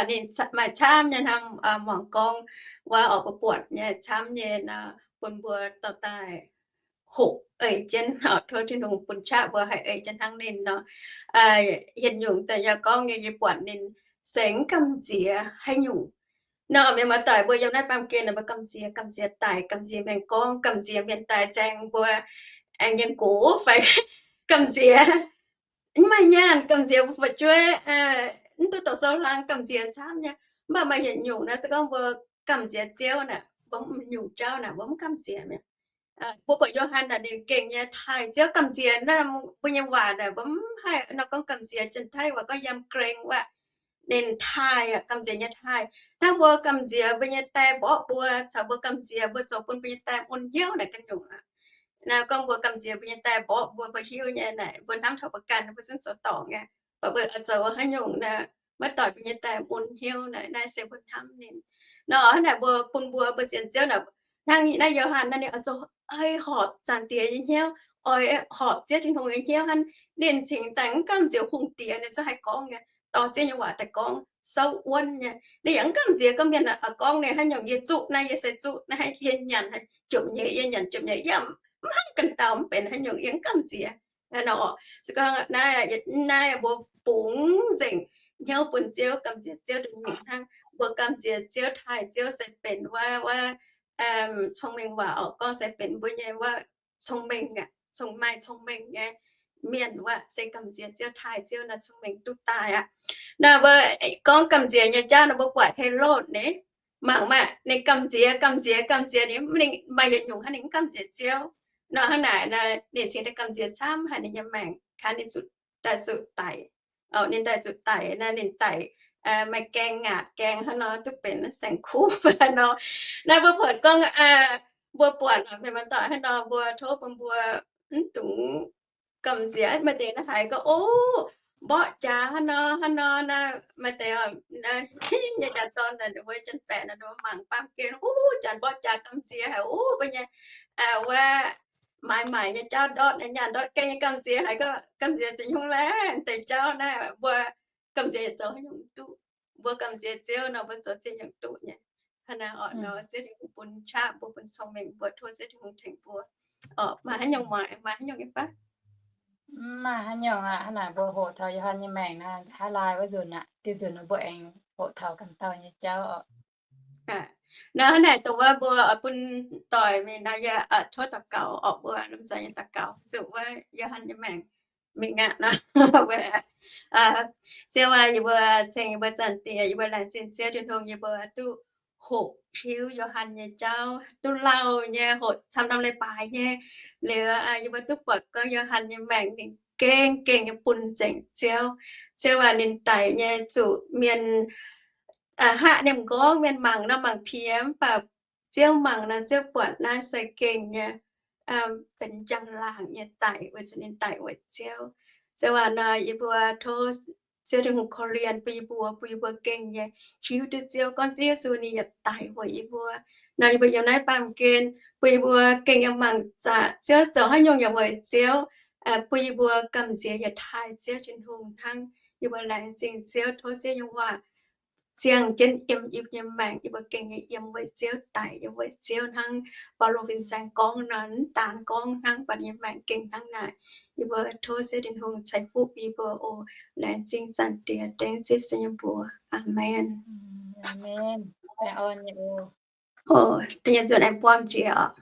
Ninh maaih camv nyei hnangv muangx gorngv wuov orqc, mbuo buatc nyei camv nyei nor, bun mbuo dorh daaih hoqc eix jienv, tov Tin-Hungh bun qaqv mbuo haih eix jienv hnangv ninh nor. Yietc nyungc daaih yaac gorngv nyei, yie buatc ninh se mv gamh nziex haaix nyungc, Nor mienh muoz-doic mbuo yiem naaiv baamh gen mbuo gamh nziex, gamh nziex daic, gamh nziex mienh gorngv, gamh nziex mienh daaih zaeng mbuo aengx nyei gox fai gamh nziex mv maaih nyaanh, gamh nziex mbuo fu'jueiv mv duqv dorh sou hlang, gamh nziex camv nyei. Mv baac maaih yietc nyungc naaiv se gorngv mbuo gamh nziex Ziouv naaic, mbuo mv nyungc jauv naaic mbuo mv gamh nziex mi'aqv. Mbuo buatc Yo^han naaic ninh gengh nyei taaih Ziouv, gamh nziex naaiv mbuo nyei waac naaic mbuo mv haih nor gorngv gamh nziex, Janx-Taiv waac gorngv yam gring wuov. Ninh taaih, gamh nziex nyei taaih. Hnangv mbuo gamh nziex mbuo nyei die mborqv mbuo, caux mbuo gamh nziex mbuo zoux bun mbuo nyei die mun hnyouv naaic ganh nyungc aqv. Naaiv gorngv mbuo gamh nziex mbuo nyei die mborqv mbuo, mbuo hiuv nyei naaic mbuo hnamv taux mbuo ganh mbuo zungv zoux dorngc nyei. Mv baac mbuo oix zoux haaix nyungc naaic maiv doix mbuo nyei die mun hnyouv naaic, naaiv se mbuo hnamv ninh. Nor hnangv naaic mbuo bun mbuo, mbuo sienx Ziouv naaic, hnangv naaiv Yo^han naaiv ninh oix zoux oix horpc Zaangc Diex nyei hnyouv, oix horpc Ziouv Tin-Hungh nyei hnyouv hnangv. Ninh cingx daaih mv gamh nziex hungh diex, ninh zungv haih gorngv nyei, dorh Ziouv nyei waac daaih gorngv, souv wuonv nyei. Ninh yaac mv gamh nziex gorngv mienh gorngv ninh haaix nyungc, yie zuqv naaiv, yie se zuqv naaiv, yie nyanc jomc nyei, yie nyanc jomc nyei, yie mv hnangv ganh dauh, mv benx haaix nyungc, yie mv gamh nziex. Nor se gorngv naaiv, naaiv mbuo bungx nzengc hnyouv bun Ziouv, gamh nziex Ziouv nduqc nyungc hnangv. Mbuo gamh nziex Ziouv, taaih Ziouv se benx wuov, wuov cong-mengh waac oc, gorngv se benx mbuo nyei wuov cong-mengh aqv, cong, maaih cong-mengh nyei mienh wuov se gamh nziex Ziouv, taaih Ziouv nor cong-mengh duqv daaih aqv. Nor mbuo gorngv gamh nziex nyei jauv nor mbuo buatc Helotv naaiv, mangc maah, ninh gamh nziex, gamh nziex, gamh nziex, ninh, ninh maaih yietc nyungc hnangv ninh mv gamh nziex Ziouv. Nor hnangv naaic, ninh cingx daaih gamh nziex camv haic ninh nyei maengc, kaav ninh zuqc daaih zuqc daic. Ninh daaih zuqc daic naaiv, ninh daic maaih gaeng ngaatc gaeng hnangv nor, duqv benx saeng-kuv nor. Naaiv mbuo buatc gorngv, mbuo buatc mienh muoz-doic hnangv nor, mbuo tov bun mbuo mv dungx gamh nziex. Maaih deix naaiv haiz gorngv, o, mborqv jaax hnangv nor hnangv nor naaiv, maaih deix nyei jaax dorn naaic, wuov janx-baeqc naaic, mbuo mangc baamh gen, o, janx mborqv jaax gamh nziex haic, o, mbuo nyei wuov maaiz maaic nyei jauv ndortv, nyaanh ndortv gaengh nyei gamh nziex haic, gorngv gamh nziex ziex nyungc laeh deix jauv naaiv, mbuo gamh nziex zoux haaix nyungc duqv. Mbuo gamh nziex Ziouv nor mbuo zoux ziex nyungc duqv nyei. Hnangv naaiv oc, nor Ziouv Tin-Hungh bun qaqv mbuo, bun cong-mengh mbuo, tov Ziouv Tin-Hungh tengx mbuo. Oc, maaih haaix nyungc, maaih haaix nyungc nyei fai? Mv maaih haaix nyungc aqv. Hnangv naaic mbuo hoqc taux Yo^han nyei maengc naaiv, highlight wuov nzunc aqv, diuh nzunc nor mbuo aengx hoqc taux ganh dauh nyei jauv oc. Nor hnangv naaic dongh wuov mbuo oix bun doic mingh nor, yie tov daux gaux oc, mbuo lomh nzoih nyei daux gaux zuqc wuov Yo^han nyei maengc mingh aqv nor. Ziouv aac, yie mbuo ceng yie mbuo Zaangc Diex, yie mbuo laengz zingh Ziouv Tin-Hungh, yie mbuo duqv hoqc hiuv Yo^han nyei jauv, duqv lauh nyei, hoqc camv norm leiz-baaix nyei. Liuz yie mbuo duqv buatc gorngv Yo^han nyei maengc ninh gengh gengh nyei bun nzengc Ziouv. Ziouv aac, ninh daic nyei zuqc mienh haav nimc nqorngv, mienh mangc nor mangc piex, mv baac Ziouv mangc nor Ziouv buatc naaiv se gengh nyei benx njang-laangc nyei daic, weic zuqc ninh daic weic Ziouv. Ziouv aac, nor yie mbuo tov Ziouv Tin-Hungh korv-lienh bun yie mbuo, bun yie mbuo gengh nyei hiuv duqv Ziouv, gorngv Ziouv Yesu ninh yietc daic weic yie mbuo. Nor yie mbuo yiem naaiv baamh gen, bun yie mbuo gengh nyei mangc zaqc Ziouv, zoux haaix nyungc yaac weic Ziouv, bun yie mbuo gamh nziex yietc taaih Ziouv Tin-Hungh hnangv. Yie mbuo laengz zingh Ziouv, tov Ziouv nyei waac ziangh jienv yiem yie mbuo nyei maengc, yie mbuo gengh nyei yiem weic Ziouv, daic yiem weic Ziouv hnangv. Baulo fin-saeng gorngv nor, mv daan gorngv hnangv, mv baac ninh nyei maengc gengh hnangv naaic. Yie mbuo tov Ziouv Tin-Hungh ceix fuqv bun yie mbuo oc. Laengz zingh Zaangc Diex, dengv Ziouv Yesu nyei mbuox. Aamen. Aamen. Oc, da'nyeic nzunc aengx buangh jiex oc.